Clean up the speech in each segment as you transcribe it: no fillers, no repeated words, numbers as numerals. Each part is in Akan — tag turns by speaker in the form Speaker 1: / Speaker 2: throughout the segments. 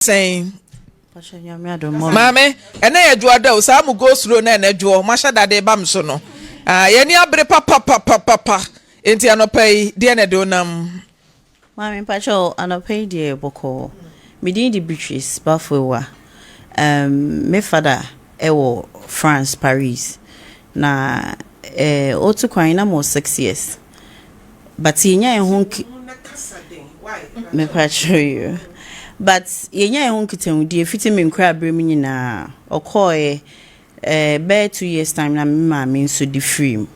Speaker 1: Sɛn? Maame, ɛnɛ yɛ dwoa da o, saa mo go slow na ɛnɛ dwoɔ, moahyɛ dade ba me so no. Ah, yɛni abere papapapapa. Enti anɔpa yi, deɛ na ɛde wo nam?
Speaker 2: Maame, mpakyɛw, anɔpa yi deɛ bɔkɔɔ. Me din de Beatrice Bafoewa. Me father ɛwɔ France, Paris. Na ɔtu kwan na mo 6 years. But yɛnya yɛn ho nki mepakyɛw yi. But yɛnya yɛn ho nkitahodie fiti me nkura abere mu nyinaa. Ɔkɔɔɛ bɛyɛ 2 years time na me maame nso de firi mu.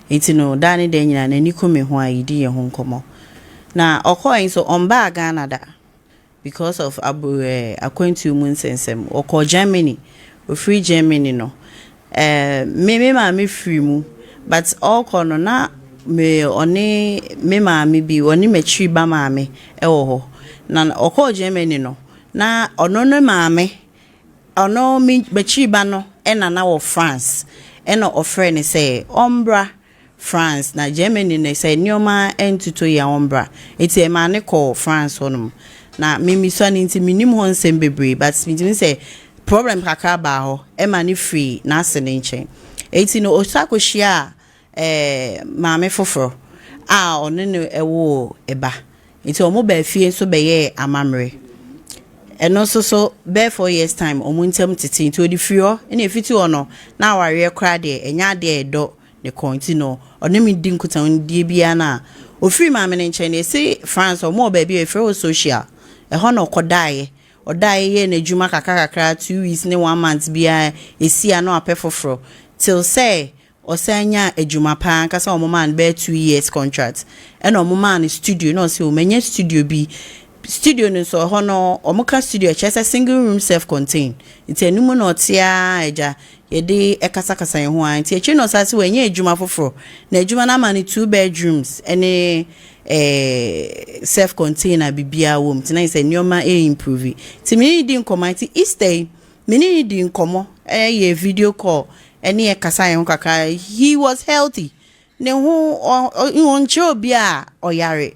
Speaker 2: Nti no daa ne dan nyinaa n'ani kɔ me ho a, yɛdi yɛn ho nkɔmmɔ. Na ɔkɔɔɛ nso, ɔmbaa Ghana da because of abo akwantuo mu nsɛnsɛm. Ɔkɔɔ Germany. Ofiri Germany no, me maame firi mu, but ɔrekɔ no na me ɔne me maame bi, ɔne m'akyiri ba maame ɛwɔ hɔ. Na ɔkɔɔ Germany no, na ɔno ne maame, ɔno me m'akyiri ba no ɛna na wɔ France, ɛna ɔfrɛ ne sɛ ɔmbra France na Germany no sɛ nneɛma ntotɔ yi a, ɔmbra. Nti ɛmaa ne kɔɔ France hɔnom. Na memisua no nti menim hɔ nsɛm bebree, but metumi sɛ problem kakra baa hɔ ɛma ne firi n'ase ne nkyɛn. Eti no osa akɔhyia a maame foforɔ a ɔne no ɛwɔ ɛba. Nti ɔmo baa fie nso bɛyɛɛ amammerɛ. Ɛno nso so bɛyɛ 4 years time ɔmo ntam tete. Nti ɔde firi hɔ, ɛna efiti hɔ no na awareɛ koraa deɛ, ɛnyɛ adeɛ a ɛdɔ ne kɔn. Nti no ɔne me di nkitahodie biara na ofiri maame ne nkyɛn no, esi France ɔmo wɔ baabi a efrɛ wɔ social ɛhɔ na ɔkɔdaeɛ. Ɔdaeɛ yɛ n'adwuma kakra kakra, 2 weeks ne one month biara esi a na wapɛ foforɔ, till sɛ ɔsan nya adwuma paa ankasa. Ɔmo maa no bɛyɛ 2 years contract, ɛna ɔmo maa no studio na ɔsɛ ɔmo anya studio bi. Studio no nso, ɛhɔ no ɔmo ka studio, ɛkyerɛ sɛ single room, self contained. Nti anim na ɔte a agya yɛde ɛkasakasa yɛn ho a. Nti akyire na ɔsan sɛ wɔanya adwuma foforɔ, na adwuma no ama no two bedrooms ɛne self container, biribiara wɔ mu. Nti na yɛ sɛ nneɛma ɛyɛ improve. Nti mene ne di nkɔmmɔ. Nti Easter yi mene ne di nkɔmmɔ, ɛyɛ video call ɛne yɛ kasa yɛn ho kakra. He was healthy, ne ho ɔnkyerɛ obi a ɔyare.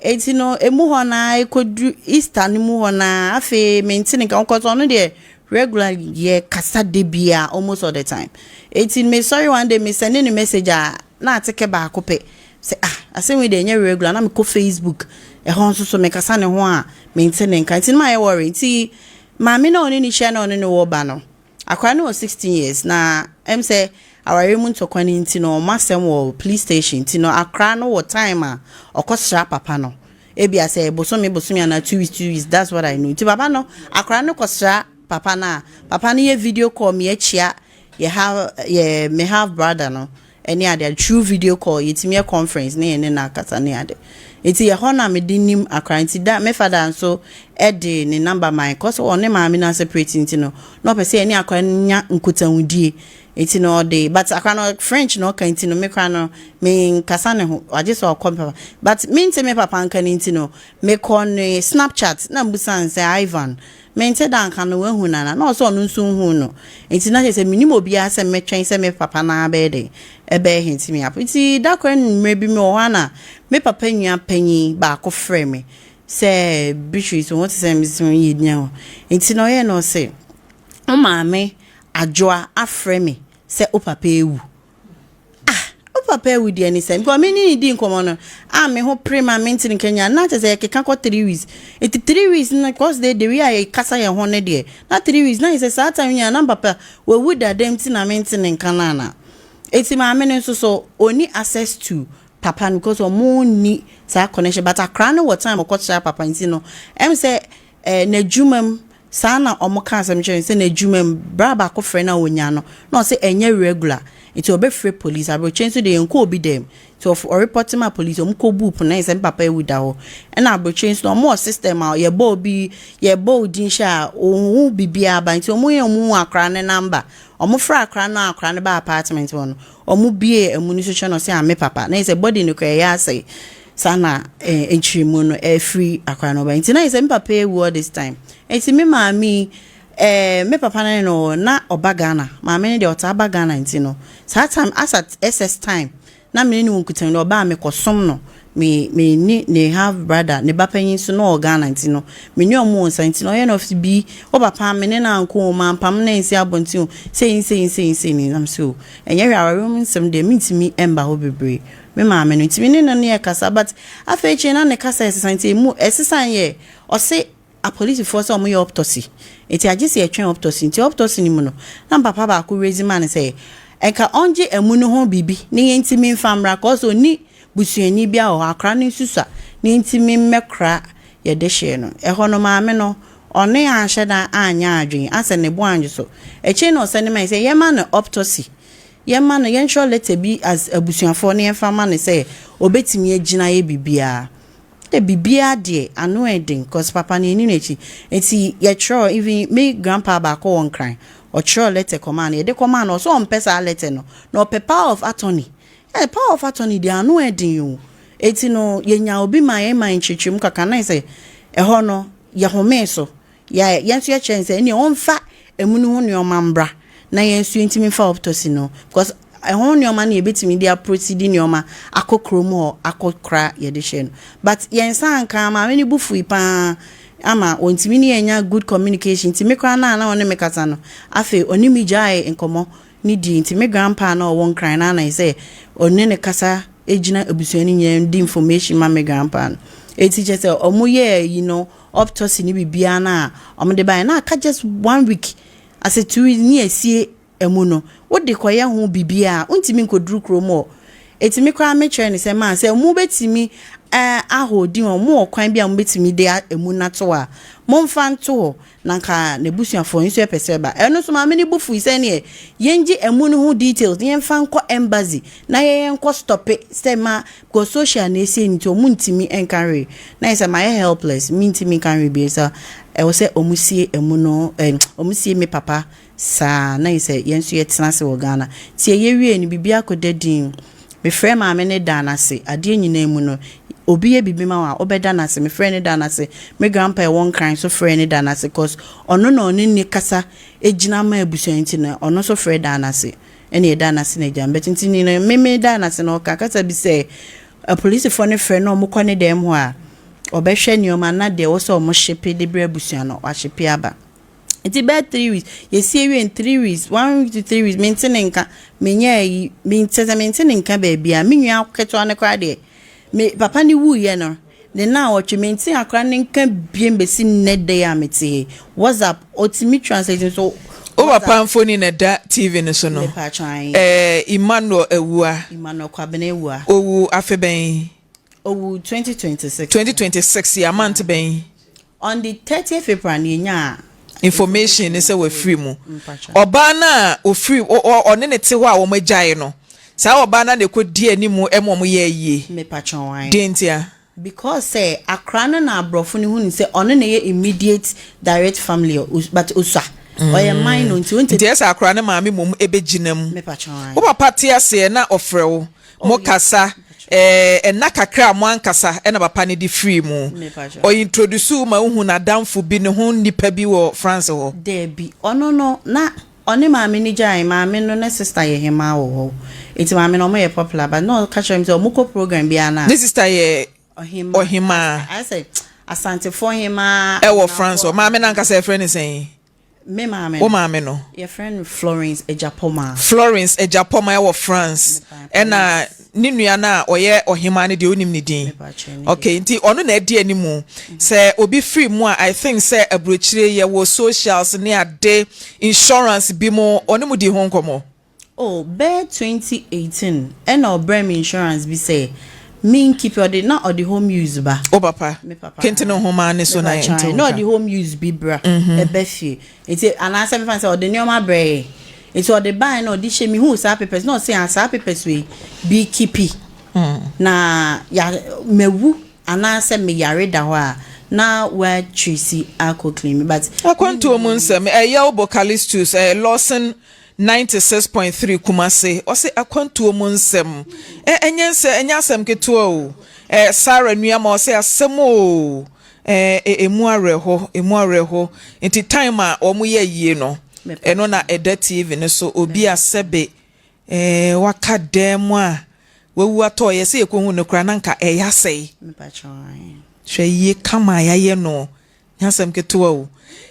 Speaker 2: Eti no emu hɔ na ekodu Easter no mu hɔ na afei mente ne nka nkɔsɔ. Ɔno deɛ, regularly yɛ kasa de bia, almost all the time. Eti me sorry, one day me send ne message a na ateke baako pɛ sɛ, ah, asɛm yi deɛ ɛnyɛ regular. Na mekɔ Facebook ɛhɔ nso so, mekasa ne ho a, mente ne nka. Nti no ma yɛ worry. Nti maame na ɔne ne hyia na ɔne ne wɔ ba no, akwaraa no wɔ 16 years, na sɛ awaare mu ntɔkwa no nti no ɔmo asɛm wɔ police station. Nti no akwaraa no wɔ time a ɔkɔsra papa no, ebi asɛ bosome bosome ana 2 weeks 2 weeks, that's what I know. Nti papa no, akwaraa no kɔsra papa no a, papa no yɛ video call mi akyia yɛ ha yɛ me half brother no ɛne ade through video call. Yɛtumi yɛ conference ne yɛ ne na akasa ne ade. Nti yɛ hɔ na mede nim akwaraa. Nti da me father nso ɛde ne number man kɔ sɛ ɔne maame no separate. Nti no na ɔpɛ sɛ yɛne akwaraa no nya nkotahudie. Nti no ɔde, but akwaraa no French na ɔka. Nti no me koraa no me nkasa ne ho, wagye sɛ ɔkɔ me papa, but mente me papa nka ne. Nti no mekɔ ne Snapchat na mbusa sɛ, "Ivan, mente da nka no, wahu nana?" Na ɔsɛ ɔno nso nhu no. Nti na kyerɛ sɛ menim obiara sɛ mɛtwɛn sɛ me papa naa bɛyɛ den ɛbɛyɛ hint me up. Nti da kora mmerɛ bi mi wɔ hɔ a na me papa nua panyin baako frɛ me sɛ, "Beatrice, wɔn te sɛ mesi yɛ nya hɔ." Nti na ɔyɛ no ɔsɛ, "Wo maame Adwoa afrɛ me sɛ wo papa ewu." Ah, wo papa ewu deɛ ne sɛ because me ne ne di nkɔmɔ no a, me ho pere ma me ntene nkanya na kyerɛ sɛ yɛkeka kɔ 3 weeks. Nti 3 weeks no, cause de way a yɛkasa yɛn ho no deɛ, na 3 weeks na yɛ sɛ saa time nyinaa na papa wawu dada. Nti na me ntene nka no ana. Eti maame no nso so oni access to papa no because ɔmo ni saa connection, but akora no wɔ time ɔkɔkyerɛ papa. Nti no sɛ n'adwuma mu saa na ɔmo ka asɛm kyerɛ sɛ n'adwuma mu bra baako frɛ no a onya no na ɔsɛ ɛnyɛ regular, nti ɔbɛfrɛ police. Aburokye nso de yɛn kɔ obi dɛm, nti ɔreport ma police. Ɔmo kɔ bu pono na yɛ sɛ papa ewu da hɔ. Ɛna aburokye nso ɔmo wɔ system a yɛbɔ obi, yɛbɔ odin hyɛ a ohun bibiara ba. Nti ɔmo yɛ ɔmo hu akora ne number, ɔmo frɛ akora no, akora no ba apartment hɔ no, ɔmo bie ɛmu no so kyerɛ no sɛ ame papa na yɛ sɛ body no kora ɛyɛ asɛ saa na nkyirimu no ɛfiri akora no ba. Nti na yɛ sɛ me papa ewu all this time. Nti me maame, me papa no na ɔba Ghana, maame no deɛ ɔtaa ba Ghana. Nti no saa time as at SS time Na me ne no wɔ nkutahodie, ɔbaa a mekɔsom no. Me me ne ne half brother, ne ba panyin nso na ɔwɔ Ghana nti no, me ne ɔmo wɔ nsa nti no ɔyɛ no ɔse bi, wo papa me ne no anko o, mampam no ansi abɔnten o, sei ne sei ne sei ne sei ne nam so o. Ɛnyɛ hwee awareɛ mu nsɛm deɛ mentumi mba hɔ bebree. Me maame no nti me ne no ne ɛkasa but afei akyire na ne kasa ɛsesa nti emu ɛsesa yɛ ɔse Apolisifoɔ sɛ wɔyɛ optosi nti agye sɛ yɛtwɛn optosi nti optosi no mu no na me papa baako raise maa no sɛ nka ɔngye amu no ho biribi na yɛntumi mfa mmra cause ɔnni busuani biara wɔ hɔ akora no nso sua na yɛntumi mmɛkora yɛ dehyeɛ no. Ɛhɔ no maame no ɔne anhyɛ da anyɛ adwene asɛ ne bo annye so. Akyire na ɔsɛne mae sɛ yɛma no optosi yɛma no yɛntwerɛ letter bi as abusuafoɔ na yɛmfa ma no sɛ ɔbɛtumi agyina ayɛ biribiara. Dɛ biribiara deɛ ano yɛ den cause papa no yɛnni no akyi nti yɛtwerɛ even me grandpa baako wɔ Nkran ɔtwerɛ letter kɔmaa no yɛde kɔmaa no ɔsɛ ɔmpɛ saa letter no na ɔpɛ power of attorney eh power of attorney deɛ ano yɛ den o eti no yɛnya obi ma yɛn ma nkyerɛkyerɛmu kakra na yɛ sɛ ɛhɔ no yɛhomee so. Yɛ yɛn nso yɛkyerɛ no sɛ ɛnneɛ ɔmfa ɛmu no ho nneɛma mbra na yɛn nso yɛntumi mfa autopsy no because ɛho nneɛma no yɛbɛtumi de aprosidi nneɛma akɔ kurom hɔ akɔkora yɛde hyɛ no but yɛn nsa anka. Maame no bu fui paa ama wɔntumi ne yɛnya good communication nti me koraa na na ɔne me kasa no afei ɔne me gyae nkɔmmɔ ne di nti me grandpa na ɔwɔ Nkran na anan sɛ ɔne ne kasa gyina abusua no nyinaa di information ma me grandpa no eti kyerɛ sɛ ɔmo yɛɛ yi no autopsy ne biribiara no a ɔmo de baeɛ na aka just one week asɛ 2 weeks ne yɛsie ɛmu no wode kɔyɛ ho biribiara wontumi nkɔduru kurom hɔ. Eti me koraa mekyerɛ ne sɛ maa sɛ mo bɛtumi ahɔɔdi wɔn mo wɔ kwan bi a mo bɛtumi de emu nato a momfa nto hɔ na nka n'abusuafoɔ nso yɛpɛ sɛ ba ɛno nso maame ne bu fui sɛ neɛ yɛngye ɛmu no ho details na yɛmfa nkɔ embassy na yɛyɛ nkɔ stop sɛ ma because social na esie nti ɔmo ntumi nka hwee na yɛ sɛ ma yɛ helpless mi ntumi nka hwee bi sɛ ɛwɔ sɛ ɔmo sie ɛmu no ɔmo sie me papa saa na yɛ sɛ yɛn nso yɛtena ase wɔ Ghana tie yɛwie no biribi akɔda din. Mefrɛ maame ne da n'ase. Adeɛ nyinaa mu no obi yɛ biribi ma wa wobɛda n'ase. Mefrɛ ne da n'ase. Me grandpa ɛwɔ Nkran so frɛ ne da n'ase cause ɔno na ɔne ne kasa gyina ma abusua nti no ɔno nso frɛ da n'ase ɛna ɛda n'ase na agya mbɛt nti ne no meme da n'ase na ɔka kasa bi sɛ apolisifoɔ no frɛ na ɔmo kɔ ne dɛm hɔ a ɔbɛhwɛ nneɛma na deɛ ɛwɔ sɛ ɔmo hyepe de brɛ abusua no wahyepe aba. Nti bɛyɛ 3 weeks yɛsie wie in 3 weeks, 1 week to 3 weeks mente ne nka menyɛ ayi mente sɛ mente ne nka baabi a me nua ketewa no koraa deɛ me papa ne wuyɛ no ne na ɔtwe mente akora ne nka biem bɛsi nnɛ da a mete he WhatsApp ɔtumi translate nso.
Speaker 1: Wo papa mfoni na ɛda TV no so no. Emmanuel Awua.
Speaker 2: Emmanuel Kwabena Awua.
Speaker 1: Owu afe bɛn?
Speaker 2: Owu 2026.
Speaker 1: 2026 yɛ amante bɛn?
Speaker 2: On the 30th April ne yɛnya
Speaker 1: information ne sɛ wafiri mu. Ɔbaa no a ofiri ɔne ne te hɔ a wɔn agyae no saa ɔbaa no na ɛkɔ di anim ɛma wɔn yɛ ayie.
Speaker 2: Mepatwa.
Speaker 1: Deɛ ntia?
Speaker 2: Because sɛ akora no na aborɔfo no hu ne sɛ ɔno na ɛyɛ immediate direct family but osua ɔyɛ minor nti
Speaker 1: nti ɛsɛ akora ne maame mom ɛbɛgyina mu.
Speaker 2: Mepatwa.
Speaker 1: Wo papa te aseɛ na ɔfrɛ wo mo kasa ɛna kakra a mo ankasa ɛna papa no de firi mu ɔintroduce ma wohu n'adamfo bi ne ho nipa bi wɔ France hɔ?
Speaker 2: Daabi, ɔno no na ɔne maame no gyae. Maame no ne sister yɛ hemaa wɔ hɔ nti maame no ɔmo yɛ popular but na ɔka kyerɛ me sɛ ɔmo kɔ program biara na
Speaker 1: Ne sister yɛ ɔhemaa. Ɔhemaa.
Speaker 2: Ayɛ sɛ Asantefoɔ hemaa.
Speaker 1: Ɛwɔ France hɔ. Maame no ankasa yɛfrɛ ne sɛn?
Speaker 2: Me maame?
Speaker 1: Wo maame no.
Speaker 2: Yɛfrɛ no Florence Agyapɔma.
Speaker 1: Florence Agyapɔma ɛwɔ France ɛna ne nua no a ɔyɛ ɔhemaa no deɛ onim ne din. Okay, nti ɔno na ɛdi animu sɛ obi firi mu a I think sɛ aburokyire yɛwɔ socials ne ade insurance bi mu ɔne mu di ho nkɔmɔ.
Speaker 2: Oh, bɛɛ 2018 ɛna ɔbrɛ me insurance bi sɛ me keep. Ɔde na ɔde home use ba.
Speaker 1: O papa?
Speaker 2: Me papa.
Speaker 1: Kente ne nhoma ne so na yɛn
Speaker 2: na ɔde home use bi bra ɛbɛ fie nti anaasɛ mefa sɛ ɔde nneɛma brɛ yɛ nti ɔde ban na ɔde hyɛ mi hu saa papers na ɔsɛ ah saa papers wei bi keep na ya mewu anaasɛ meyare da hɔ a na wɔatresi akɔ claim but.
Speaker 1: Akwantuo mu nsɛm ɛyɛ wobɔ Calistus Lawson 96.3 Kumase ɔsɛ akwantuo mu nsɛm ɛnyɛ nsɛ ɛnyɛ asɛm ketewa o. Sarah Nuama ɔsɛ asɛm o emu awerɛhɔ emu awerɛhɔ nti time a wɔn yɛ yie no ɛno na ɛda TV no so obi asɛbe waka dan mu a. Wawu atɔ yɛ sɛ yɛkɔhu no koraa na nka ɛyɛ asɛe. Hwɛ yie kama a yɛayɛ no. Nyɛ asɛm ketewa o.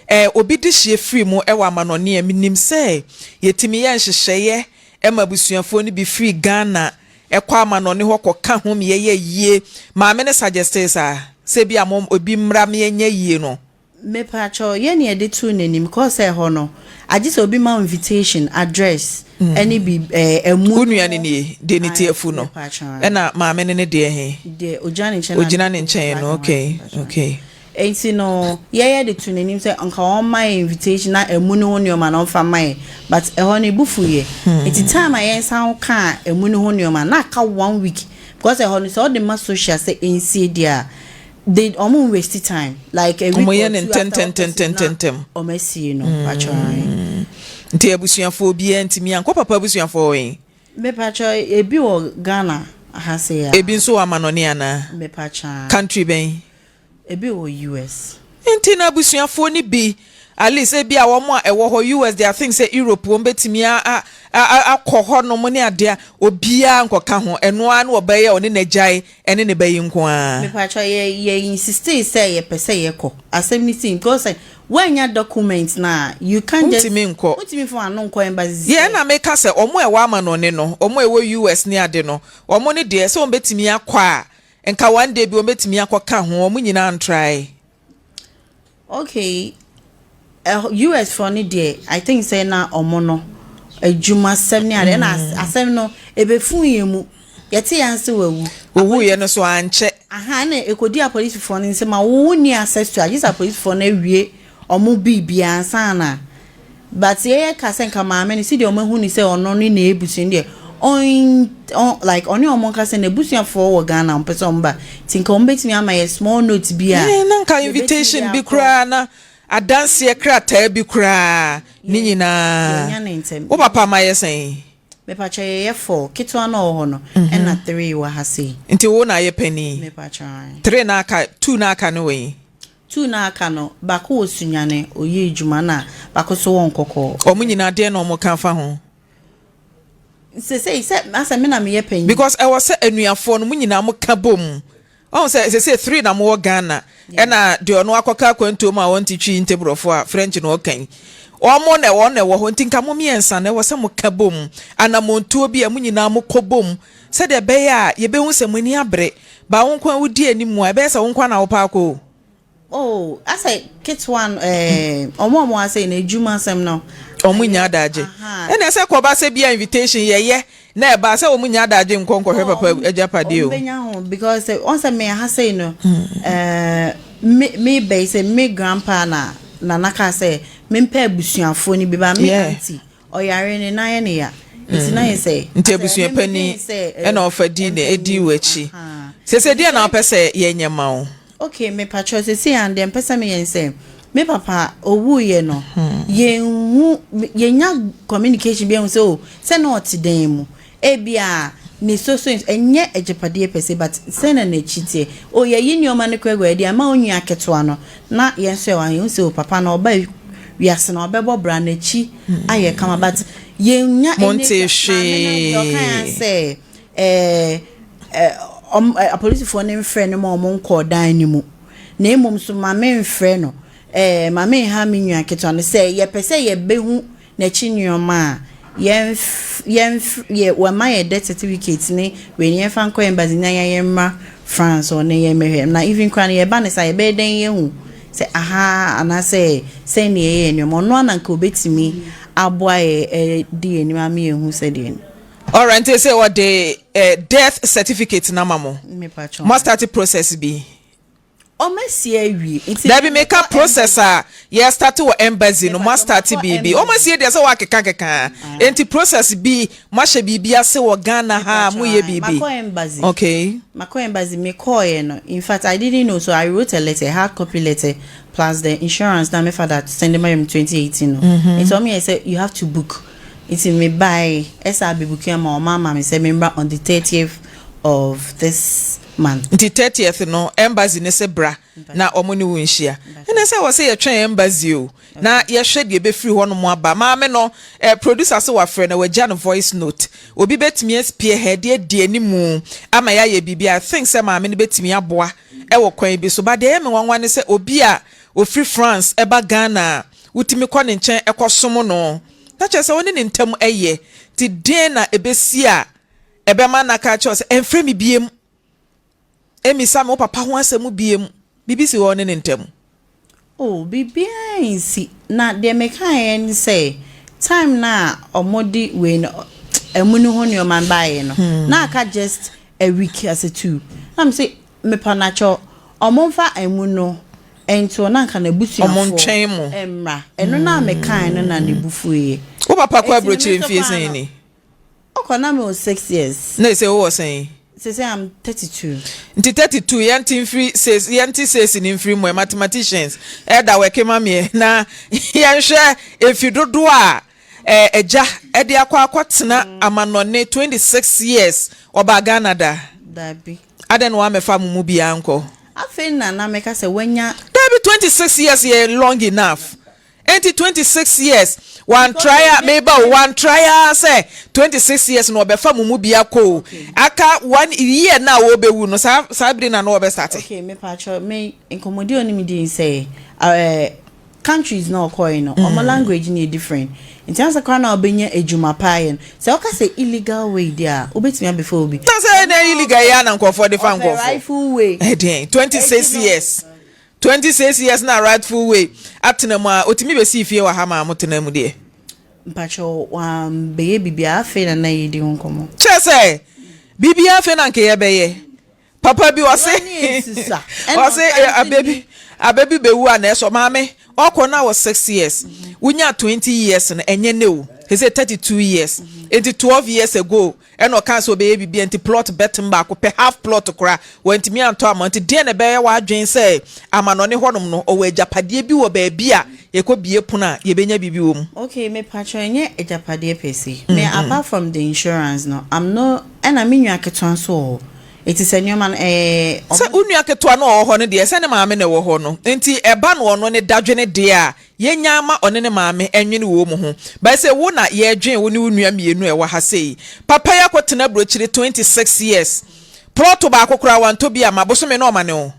Speaker 1: Ɛ, obi dehyeɛ firi mu wɔ amanɔne a, menim sɛ yɛtumi yɛ nhyehyɛeɛ ma abusuafoɔ no bi firi Ghana kɔ amanɔne hɔ kɔka ho ma yɛyɛ ayie. Maame no suggestee saa, sɛ ebia mo, obi mmra ma yɛnyɛ ayie no.
Speaker 2: Mepakyɛw, yɛn na yɛde too n'anim cause sɛ ɛhɔ no, agye sɛ obi ma wo invitation, address, ɛne bi, ɛɛ, ɛmu
Speaker 1: Wo nua no nie, deɛ ne ti afu no.
Speaker 2: Mepakyɛw.
Speaker 1: Ɛna maame no ne deɛ he?
Speaker 2: Deɛ ogyina ne nkyɛn no.
Speaker 1: Ogyina ne nkyɛn no,
Speaker 2: Black and white,
Speaker 1: okay,
Speaker 2: mepakyɛw.
Speaker 1: okay.
Speaker 2: Enti no, yɛyɛ de too n'anim sɛ nka ɔmma yɛn invitation na ɛmu no ho nneɛma no ɔmfa mma yɛn, but ɛhɔ no ebu fuiɛ. Enti time a yɛsan kaa ɛmu no ho nneɛma no, na aka one week because ɛhɔ no sɛ wode ma social sɛ ɛnsie deɛ a, they ɔmo nwaste time like a week
Speaker 1: Ɔmo yɛ
Speaker 2: or
Speaker 1: no
Speaker 2: two after ɔkɔsi na
Speaker 1: ntɛntɛntɛntɛntɛm.
Speaker 2: ɔmo asie no, pakyɛ ae.
Speaker 1: Nti abusuafoɔ obiara ntumi ankɔ papa abusuafoɔ wɔ he?
Speaker 2: Mepakyɛ ebi wɔ Ghana ha sei a.
Speaker 1: Ebi nso wɔ amanɔne anaa?
Speaker 2: Mepakyɛ.
Speaker 1: Country bɛn?
Speaker 2: Ebi wɔ US.
Speaker 1: Nti no abusuafoɔ no bi, at least ebia wɔn a ɛwɔ hɔ, US deɛ I think sɛ Europe wɔn bɛtumi a a a akɔ hɔ nom ne adeɛ a, obiara nkɔka ho, ɛno ara ne ɔbaa yi a ɔne n'agyae ɛne ne ba yi nko ara.
Speaker 2: Mepakyɛ yɛ yɛ insistee sɛ yɛpɛ sɛ yɛkɔ, asɛm no sii because sɛ woannya document no a you can't just.
Speaker 1: Wontumi nkɔ.
Speaker 2: Wontumi mfa w'ano nkɔ embassy
Speaker 1: Yeah,
Speaker 2: sɛ.
Speaker 1: ɛna meka sɛ wɔn a ɛwɔ amanɔne no, wɔn a ɛwɔ US ne ade no, wɔn no deɛ sɛ wɔn bɛtumi akɔ a, nka one day bi wɔn bɛtumi akɔka ho, wɔn nyinaa ntrae.
Speaker 2: Okay, ɛhɔ US foɔ no deɛ I think sɛ na ɔmo no adwumasɛm ne adeɛ ɛna asɛm no ɛbɛfuu yɛn mu, yɛte yɛn ase wawu.
Speaker 1: Owuiɛ no so ankyɛ.
Speaker 2: Aha ɛna ɛkɔdi apolisifoɔ no nsam a wo wonni access to a gye sɛ apolisifoɔ no awie ɔmo biribiara ansa na. But yɛyɛ ka sɛ nka maame no sɛdeɛ ɔmo ahu no sɛ ɔno ne n'abusua no deɛ ɔn ɔn like ɔne ɔmo nka sɛ n'abusuafoɔ wɔ Ghana ɔmo pɛ sɛ ɔmo ba nti nka ɔmo bɛtumi ama yɛ small note bi a
Speaker 1: Eh, na nka
Speaker 2: yɛbɛtumi de
Speaker 1: invitation bi
Speaker 2: akɔ.
Speaker 1: koraa na adanseɛ krataa bi koraa ne
Speaker 2: Yɛ
Speaker 1: nyinaa.
Speaker 2: yɛnya ne ntɛm.
Speaker 1: Wo papa ma yɛ sɛn?
Speaker 2: Mepakyɛ yɛyɛ four, ketewa no a ɔwɔ hɔ no ɛna three wɔ ha sei.
Speaker 1: Nti wo na ayɛ panin?
Speaker 2: Mepakyɛ ae.
Speaker 1: Three na aka, two na aka no wɔ he?
Speaker 2: Two no a aka no, baako wɔ Sunyani, ɔyɛ adwuma na baako nso wɔ Nkɔkɔɔ.
Speaker 1: Wɔn nyinaa deɛn na wɔka fa ho?
Speaker 2: Sesei sɛ asɛ me na meyɛ panyin.
Speaker 1: Because ɛwɔ sɛ anuafoɔ no mo nyinaa mo ka bom. Wahu sɛ sesei three na mowɔ Ghana ɛna deɛ ɔno akɔka akwantuo mu a ɔnte Twi nte Borɔfo a French na ɔka yi. Wɔn na wɔn na ɛwɔ hɔ nti nka mo mmiɛnsa no ɛwɔ sɛ mo ka bom. Anamontuo bi a mo nyinaa mo kɔ bom sɛdeɛ ɛbɛyɛ a yɛbɛhu sɛ mo ani abere. Ba wo nko ara wodi anim a ɛbɛyɛ sɛ wo nko ara na wopɛ akɔ o.
Speaker 2: Oh, asɛ ketewa no ɛɛ ɔmo a ɔmo asɛ no adwuma asɛm no.
Speaker 1: Ɔmo nya adagye. Ɛna ɛsɛ kɔba sɛ bia invitation yɛyɛ na ɛba sɛ ɔmo nya adagye nkɔ nkɔhwɛ papa agyapadeɛ o.
Speaker 2: Ɔmo bɛnya ho because ɔn sɛ me ha sei no ɛɛ me me bɛyi sɛ me grandpa na nana kaa sɛ me mpɛ abusuafoɔ no bi ba me auntie. Ɔyare ne nan yɛ ne ya. Nti na yɛ sɛ.
Speaker 1: Nti abusua panin ɛna ɔfa di na edi w'akyi. Sese deɛ na wopɛ sɛ yɛnyɛ ma wo?
Speaker 2: Okay mepakyɛw sese a deɛ mpɛ sɛ meyɛ ne sɛ me papa owuiɛ no yɛnhu yɛnya communication bi ahu sɛ oh sɛ na ɔte dan mu Ebia ne so so ɛnyɛ agyapadeɛ per se but sɛn na n'akyi teɛ. Oh yɛyi nneɛma no koraa gu a yɛde ama onua ketewa no na yɛn nso yɛwɔ ha yɛhu sɛ oh papa no ɔba wiase no ɔbɛbɔ bra n'akyi ayɛ kama but yɛnnya any
Speaker 1: Montee
Speaker 2: maame no deɛ ɔka yɛn
Speaker 1: hwee.
Speaker 2: sɛ ɛɛ ɔm apolisifoɔ no mfrɛ no ma ɔmo nkɔɔ dan no mu na mmom nso ma memfrɛ no ɛɛ ma menha me nua ketewa no sɛ yɛpɛ sɛ yɛbɛhu N'akyi nnoɔma a, yɛnf yɛnf yɛ wɔma yɛ death certificate ne wei no yɛnfa nkɔ embassy na yɛn yɛmmra France hɔ na yɛmmɛhwɛ. Na even koraa no yɛba no saa yɛbɛyɛ dɛn yɛahu sɛ aha anaasɛ sɛn na yɛyɛ nnoɔma. Ɔno ara na nka ɔbɛtumi aboa yɛ de yɛn anim ama yɛahu sɛdeɛ no.
Speaker 1: Alright, nti sɛ wɔde eh, death certificate no ama mo,
Speaker 2: Mepakyɛw.
Speaker 1: mo astarte process bi?
Speaker 2: Ɔmo asie awie nti.
Speaker 1: Dabi meka process a yɛ start wɔ embassy no mo astart biribi ɔmo asie deɛ sɛ wakeka keka nti process bi mo ahyɛ biribi ase wɔ Ghana ha a mo yɛ biribi
Speaker 2: Makɔ embassy
Speaker 1: okay.
Speaker 2: Makɔ embassy me kɔɔyɛ no in fact I didn't know so I wrote a letter hard copy letter plus the insurance na me father send ma me 2018 no nti ɔmo yɛ sɛ you have to book nti me bae ɛsɛ abɛ booki ama ɔmo ama me sɛ me mmra on the 30th of this. month.
Speaker 1: Nti 30th no embassy ne se bra na ɔmo ne wo nhyia. Ɛnɛ sɛ wɔ sɛ yɛtwɛn embassy o na yɛhwɛ deɛ ɛbɛfiri hɔ nom aba. Maame no producer sɛ wafrɛ na wagya no voice note. Obi bɛtumi aspie ha de adi animu ama yɛayɛ biribi. I think sɛ maame no bɛtumi aboa ɛwɔ kwan bi so. Ba deɛ ɛyɛ me nwanwa ne sɛ obi a ofiri France ɛba Ghana a wotumi kɔ ne nkyɛn ɛkɔsom no, na kyerɛ sɛ wo ne ne ntam ɛyɛ. Nti deɛn na ɛbɛsi a ɛbɛma no aka akyerɛ wo sɛ ɛmfrɛ me biem, ɛmmisa me wo papa ho asɛm biem? Biribi si hɔ ne ne ntam?
Speaker 2: Oh, biribiara nsi. Na deɛ mekaeɛ ne sɛ, time no a wɔde wei no, amu no ho nneɛma no baeɛ no, na aka just a week ase two. Na mese, mepa no akyɛw, wɔmfa amu no nto na anka n'abusuafoɔ mmra. Ɛno na mekaeɛ no na ne bo fuiɛ.
Speaker 1: Wo papa kɔ aburokyire mfie sɛn ni?
Speaker 2: Ɔkɔ na mewɔ 6 years.
Speaker 1: Na ɛsɛ wowɔ sɛn?
Speaker 2: Sese I'm 32.
Speaker 1: Nti 32, yɛnte mfiri six, yɛnte six ne mfiri mu ɛ, mathematicians ɛda wɛke ma meɛ na yɛnhwɛ efi dodoɔ a ɛgya ɛde akɔ akɔtena amanɔne 26 years. Ɔbaa Ghana da?
Speaker 2: Dabi.
Speaker 1: Adɛn na wamɛfa mo mu biara nkɔ?
Speaker 2: Afei na meka sɛ wanya.
Speaker 1: Dabi, 26 years yɛ long enough. Enti 26 years wan try a meba o, wan try a sɛ 26 years na ɔbɛfa mo mu bi akɔ o, aka one year na wɔbɛwu no, saa bere na ɔbɛ start.
Speaker 2: Okay, mepa kyɛw, me nkɔmmɔdi a ɔne me di sɛ countries na ɔkɔɛ no, ɔmo language no yɛ different, nti ansa koraa na ɔbɛnya adwuma paa yɛ no, sɛ ɔka sɛ illegal way di a, wobɛtumi abɛfa obi.
Speaker 1: Ta sɛ ɛnɛ illegal yɛ ana nkɔfoɔ de fa
Speaker 2: ɔpɛ
Speaker 1: nkɔfoɔ.
Speaker 2: Rightful way.
Speaker 1: Ɛdeɛn, 26 years, 26 years na rightful way atena mu a otumi bɛsi fie wɔ ha maa mo tena mu deɛ?
Speaker 2: Mpakyɛw, wambɛyɛ biribiara. Afei na yɛdi ho nkɔmmɔ.
Speaker 1: Kyerɛ sɛ biribiara afei na nka yɛbɛyɛ papa bi ɔse
Speaker 2: Ɛno ne yɛsusa. Ɛna
Speaker 1: ɔse
Speaker 2: ɔsan
Speaker 1: ababi ababi bɛwu a na ɛsɔ maame ɔkɔ na wɔ 6 years, wonya 20 years no, ɛnyɛ ne o, he say 32 years, nti 12 years ago ɛna ɔka sɛ ɔbɛyɛ biribi. Nti plot bɛtem baako pɛ, half plot kora wɔntumi antɔ ama. Nti deɛ na ɛbɛyɛ w'adwen sɛ amanɔne hɔnom no ɔwɔ agyapadeɛ bi wɔ baabi a yɛkɔ bie pono a yɛbɛnya biribi wɔ mu?
Speaker 2: Okay, mepakyɛw, ɛnyɛ agyapadeɛ per se. Me, apart from the insurance no, I'm no, ɛna me nua ketewa nso wɔ hɔ, eti sɛ nneɛma no
Speaker 1: Sɛ wo nua ketewa no ɔwɔ hɔ no deɛ, sɛ ne maame na ɛwɔ hɔ no, nti ɛba no ɔno ne dadwene deɛ a yɛnya ama ɔne ne maame ɛnwene wɔ mu ho bɛyɛ sɛ wo na yɛdwen wo ne wo nua mmienu a ɛwɔ ha sei. Papa yi akɔtena aburokyire 26 years, plot baako koraa wantɔ bi ama bosome na ɔma ne wo.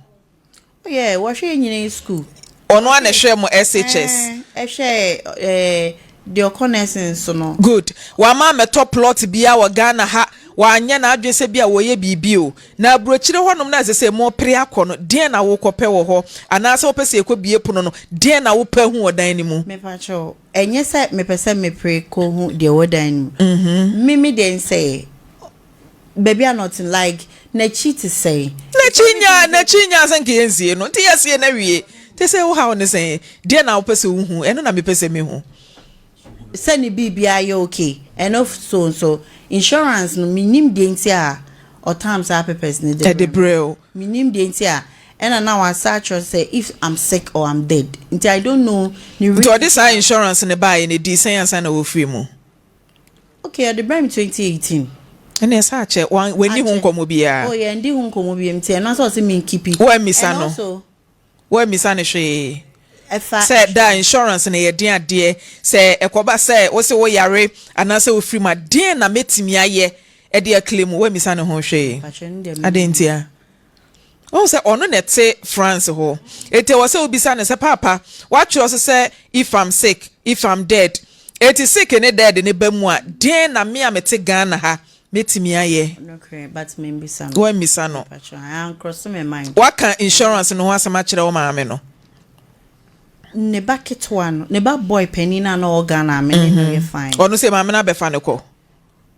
Speaker 2: Oh yeah, wɔhwɛ yɛn nyinaa school.
Speaker 1: Ɔno a na ɛhwɛ mo SHS?
Speaker 2: Ɛhwɛ deɛ ɔkɔ nursing so no.
Speaker 1: Good. Wama mɛtɔ plot bia wɔ Ghana ha, wanyɛ n'adwene sɛ bi a wɔyɛ biribi o. Na aburokyire hɔnom na ɛsɛ sɛ mo pere akɔ no, deɛn na wokɔpɛ wɔ hɔ? Anaasɛ wopɛ sɛ yɛkɔ bie pono no, deɛn na wopɛ hu wɔ dan no mu?
Speaker 2: Mepakyɛw, ɛnyɛ sɛ mepɛ sɛ mepere kɔ hu deɛ ɛwɔ dan no mu. Me deɛ nsɛ baabi a nɔte, like n'akyi te sɛn.
Speaker 1: N'akyi nya sɛ nka yɛnsie no, nti yɛsie no awie te sɛ wo haw ne sɛn? Deɛ na wopɛ sɛ wohu, ɛno na mepɛ sɛ mehu.
Speaker 2: Sɛ ne biribiara yɛ okay. Ɛno so nso insurance no, menim deɛ nti a ɔtam saa papers ne de
Speaker 1: ɛde brɛ o.
Speaker 2: Menim deɛ nti a ɛna na wasa atwerɛ sɛ if I'm sick or I'm dead, nti I don't know ne
Speaker 1: Nti ɔde saa insurance ne baeɛ ne di sɛn ansa na wɔfiri mu?
Speaker 2: Okay, ɔde brɛ me 2018.
Speaker 1: Ɛne ɛsɛ akyɛ w'ani ho
Speaker 2: Akyɛ.
Speaker 1: Nkɔmmɔ biara?
Speaker 2: Oh, yɛn di ho nkɔmmɔ bi, nti ɛno nso ɔsɛ me nkeep.
Speaker 1: Woammisa
Speaker 2: And
Speaker 1: no?
Speaker 2: also
Speaker 1: Woammisa ne hwee?
Speaker 2: Ɛfa
Speaker 1: Sɛ da insurance no yɛ den adeɛ sɛ ɛkɔba sɛ wo sɛ woyare anaasɛ wofiri mu a, deɛn na mɛtumi ayɛ ɛde aclaim mu? Woammisa ne ho hwee?
Speaker 2: Pakyɛ, no deɛ
Speaker 1: Ade ntia ɔhu sɛ ɔno na ɛte France hɔ, eti ɛwɔ sɛ wobisa ne sɛ, paapa, watwerɛ so sɛ if I'm sick, if I'm dead, eti sick ne dead ne ba mu a, deɛn na me a mete Ghana ha mɛtumi ayɛ?
Speaker 2: Nokorɛ, but membisa no.
Speaker 1: Woammisa no?
Speaker 2: Pakyɛ, ancross me mind.
Speaker 1: Waka insurance no ho asɛm akyerɛ wo maame no?
Speaker 2: Ne ba ketewa no, ne ba boy panin na na ɔwɔ Ghana a me ne no yɛ fine.
Speaker 1: Ɔno sɛ maame no abɛfa ne kɔ?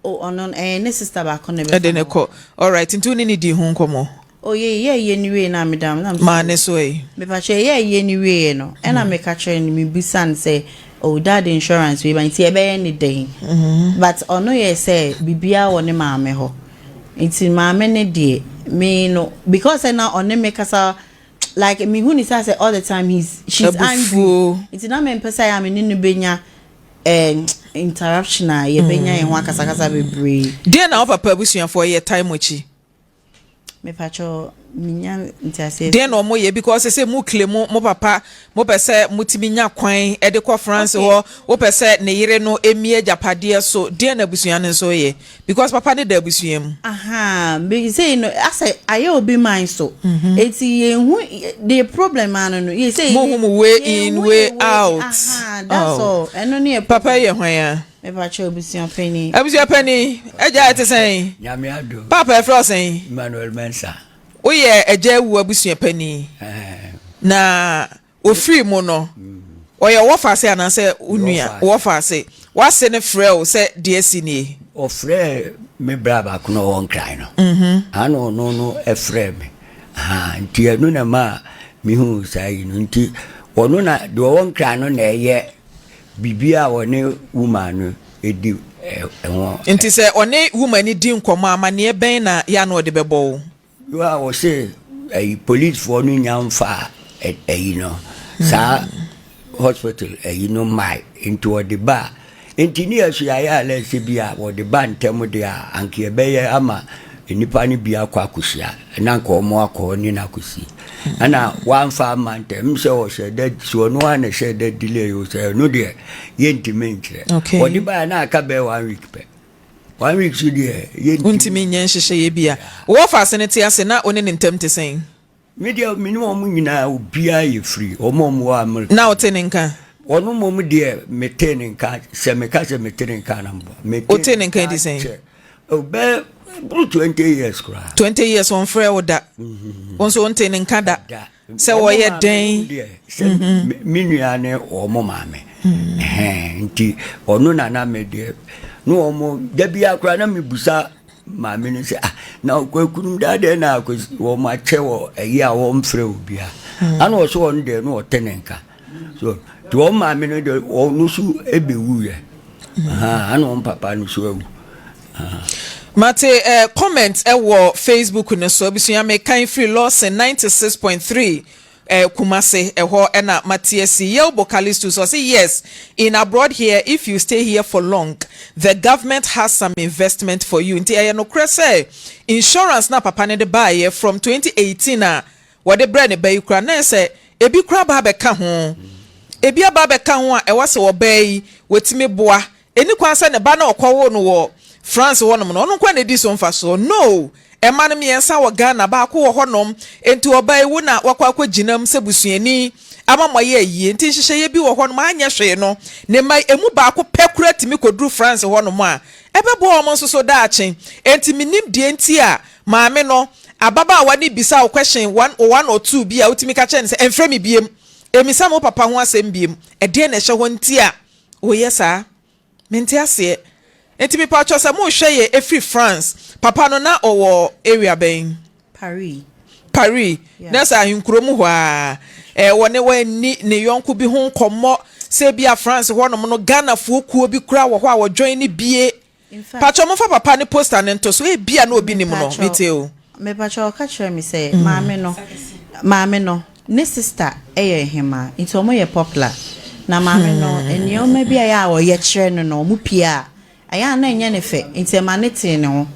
Speaker 2: Oh, ɔno ɛyɛ ne sister baako na ɛbɛfa
Speaker 1: Ɛde ne
Speaker 2: no.
Speaker 1: kɔ. Alright, nti wo ne ne di ho nkɔmmɔ?
Speaker 2: Oh, yɛ ne wie na meda na
Speaker 1: Maa ne so ɛ?
Speaker 2: Mepakyɛ, yɛ ne wie no, ɛna meka kyerɛ no, mebisa no sɛ, oh, dad, insurance wei ba, nti ɛbɛyɛ ne dɛn? But ɔno yɛ sɛ biribiara wɔ ne maame hɔ, nti maame ne deɛ me no, because ɛna ɔne me kasa, like mehu ne sɛ all the time he's she's angry.
Speaker 1: Abufuo.
Speaker 2: Nti na mempɛ sɛ yɛ a me ne no bɛnya interruption a yɛbɛnya yɛn ho akasakasa bebree.
Speaker 1: Deɛ na wo papa abusuafoɔ yɛ time akyi?
Speaker 2: Mepakyɛw mennya nteaseɛ.
Speaker 1: Deɛn na wɔyɛ because sɛ mo claim mo papa mopɛ sɛ motumi nya kwan de kɔ France hɔ wopɛ sɛ ne yere no ɛmi agyapadeɛ so deɛn na abusua no nso yɛ because papa no da abusua mu.
Speaker 2: Ahaa me sei no asɛ ayɛ obi man so eti yɛn hu the problem ano no yɛ sei
Speaker 1: Mo hu mo way in way out
Speaker 2: ahaa that's all ɛno ne yɛ
Speaker 1: Papa
Speaker 2: problem.
Speaker 1: yɛ hwan a?
Speaker 2: Mepakyɛw abusua panin.
Speaker 1: Abusua panin, agya ɛte sɛn?
Speaker 3: Nyame adom.
Speaker 1: Paapa yɛfrɛ wo sɛn?
Speaker 3: Emmanuel Mensah.
Speaker 1: Woyɛ agya awu abusua panin. Na ofiri mu no, ɔyɛ wo wɔfaase anaasɛ wo nua? Wo wɔfaase. W'ase no frɛ wo sɛ deɛ asi nie?
Speaker 3: Ɔfrɛɛ me bra baako na ɔwɔ Nkran no. Ana ɔno no frɛɛ me. Nti ɛno na ɛmaa mehuu saa yi no. Nti ɔno na deɛ ɔwɔ Nkran no na ɛyɛ Biribi a ɔne woman no di ho.
Speaker 1: Nti sɛ ɔne woman no di nkɔmmɔ a, amaneɛ bɛn na yɛ a na ɔde bɛbɔ wo?
Speaker 3: Yo a ɔse ɛyi policefoɔ no nya nfaa ɛyi no saa hospital ɛyi no mmae nti ɔde ba a nti ne yɛso yɛayɛ alert sɛ bi a wɔde ba ntɛm deɛ a anka yɛbɛyɛ ama nnipa no bi akɔ akɔhyia na anka wɔn akɔ ne no akɔsi ɛna wamfa ama ntɛm sɛ ɔhyɛ da sɛ ɔno ara na ɛhyɛ da delay o sɛ ɛno deɛ yɛntumi nkyerɛ
Speaker 1: okay.
Speaker 3: ɔde baeɛ na aka bɛyɛ one week pɛ one week so deɛ
Speaker 1: yɛntumi nyɛ nhyehyɛeɛ bi a wowɔ fa ase no te ase na wo ne ne ntam te sɛn?
Speaker 3: Me deɛ me ne wɔn nyinaa obiara yɛ free wɔn a wɔwɔ America.
Speaker 1: Na wote ne nka?
Speaker 3: Ɔno mmom deɛ metee ne nka sɛ meka sɛ mete ne nka na mbɔ. Mete
Speaker 1: Wote ne nka di sɛn?
Speaker 3: kyɛ ɔbɛ boro 20 years koraa.
Speaker 1: 20 years ɔmfrɛ wo da. Wo nso wonte ne nka da.
Speaker 3: Da.
Speaker 1: Sɛ
Speaker 3: Wɔn
Speaker 1: wɔyɛ
Speaker 3: maame
Speaker 1: dɛn?
Speaker 3: nom deɛ sɛ me me nua ne wɔn maame. Ɛhɛn nti ɔno na na me deɛ ne wɔn da biara koraa na mebusa Maame no sɛ, ah, na Kwaku nom daa dɛn na akwasi wɔn akyɛ wɔ ɛyi a wɔmfrɛ obia. Hmm. Ana ɔsɛ ɔno deɛ no ɔte ne nka. So, nti wɔn maame no deɛ ɔno so ɛbɛwuiɛ. Hmm. Ana wɔn papa no so awu.
Speaker 1: Mate eh, comment ɛwɔ Facebook no so abusua mekan firi Lawson 96.3 Eh Kumase ɛhɔ na mate asi. Yelbo Calistus ɔse yes in abroad here if you stay here for long the government has some investment for you nti ɛyɛ nokorɛ sɛ insurance no a papa no de baeɛ from 2018 a wɔde brɛɛ ne ba yi koraa na ɛsɛ ebi koraa ba abɛka ho ebi aba abɛka ho a ɛwɔ sɛ ɔbaa yi wɔtumi boa Ɛnni kwan sɛ ne ba no a ɔkɔwoo no wɔ France hɔnom no, ɔno nko ara na ɛdi so mfasoɔ. No! Mma no mmiɛnsa wɔ Ghana, baako wɔ hɔnom. Enti ɔbaa yi, wo na woakɔ akɔgyina mu sɛ busuani ama moayɛ ayie. Enti nhyehyɛeɛ bi wɔ hɔnom a anyɛ hwee no, ne mma yi, ɛmu baako pɛ koraa tumi kɔduru France hɔnom a, ɛbɛboa wɔn nso so daakye. Enti mennim deɛ nti a maame no, ababaawa no bisa wo question one one or two bi a wotumi ka kyerɛ no sɛ, Ɛmfrɛ me biom. Ɛmmisa me wo papa ho asɛm biom. Ɛdeɛn na ɛhyɛ hɔ nti a Woyɛ saa? Mente aseɛ. Nti mepakyɛw sɛ mohwɛ yɛ ɛfiri France. Papa no na ɔwɔ area bɛn?
Speaker 2: Paris.
Speaker 1: Paris.
Speaker 2: Yeah.
Speaker 1: Na sɛ ahenkuro mu hɔ ara. Eh, wɔne wɔanni ne yɔnko bi ho nkɔmmɔ sɛ ebia France hɔnom no Ghanafoɔ kuo bi koraa wɔ hɔ a wɔjoin ne bie.
Speaker 2: In fact,
Speaker 1: Pakyɛw momfa papa ne poster no nto so ebia na obi nim no.
Speaker 2: Mepakyɛw,
Speaker 1: Mete o.
Speaker 2: mepakyɛw ɔka kyerɛɛ me sɛ maame no, maame no ne sister yɛ hemaa nti ɔmo yɛ popular. Na maame no nneɛma bi a ɛyɛ a ɔyɛ kyerɛ no no ɔmo pie a ɛyɛ a na ɛnyɛ ne fɛ nti ɛma no tee ne ho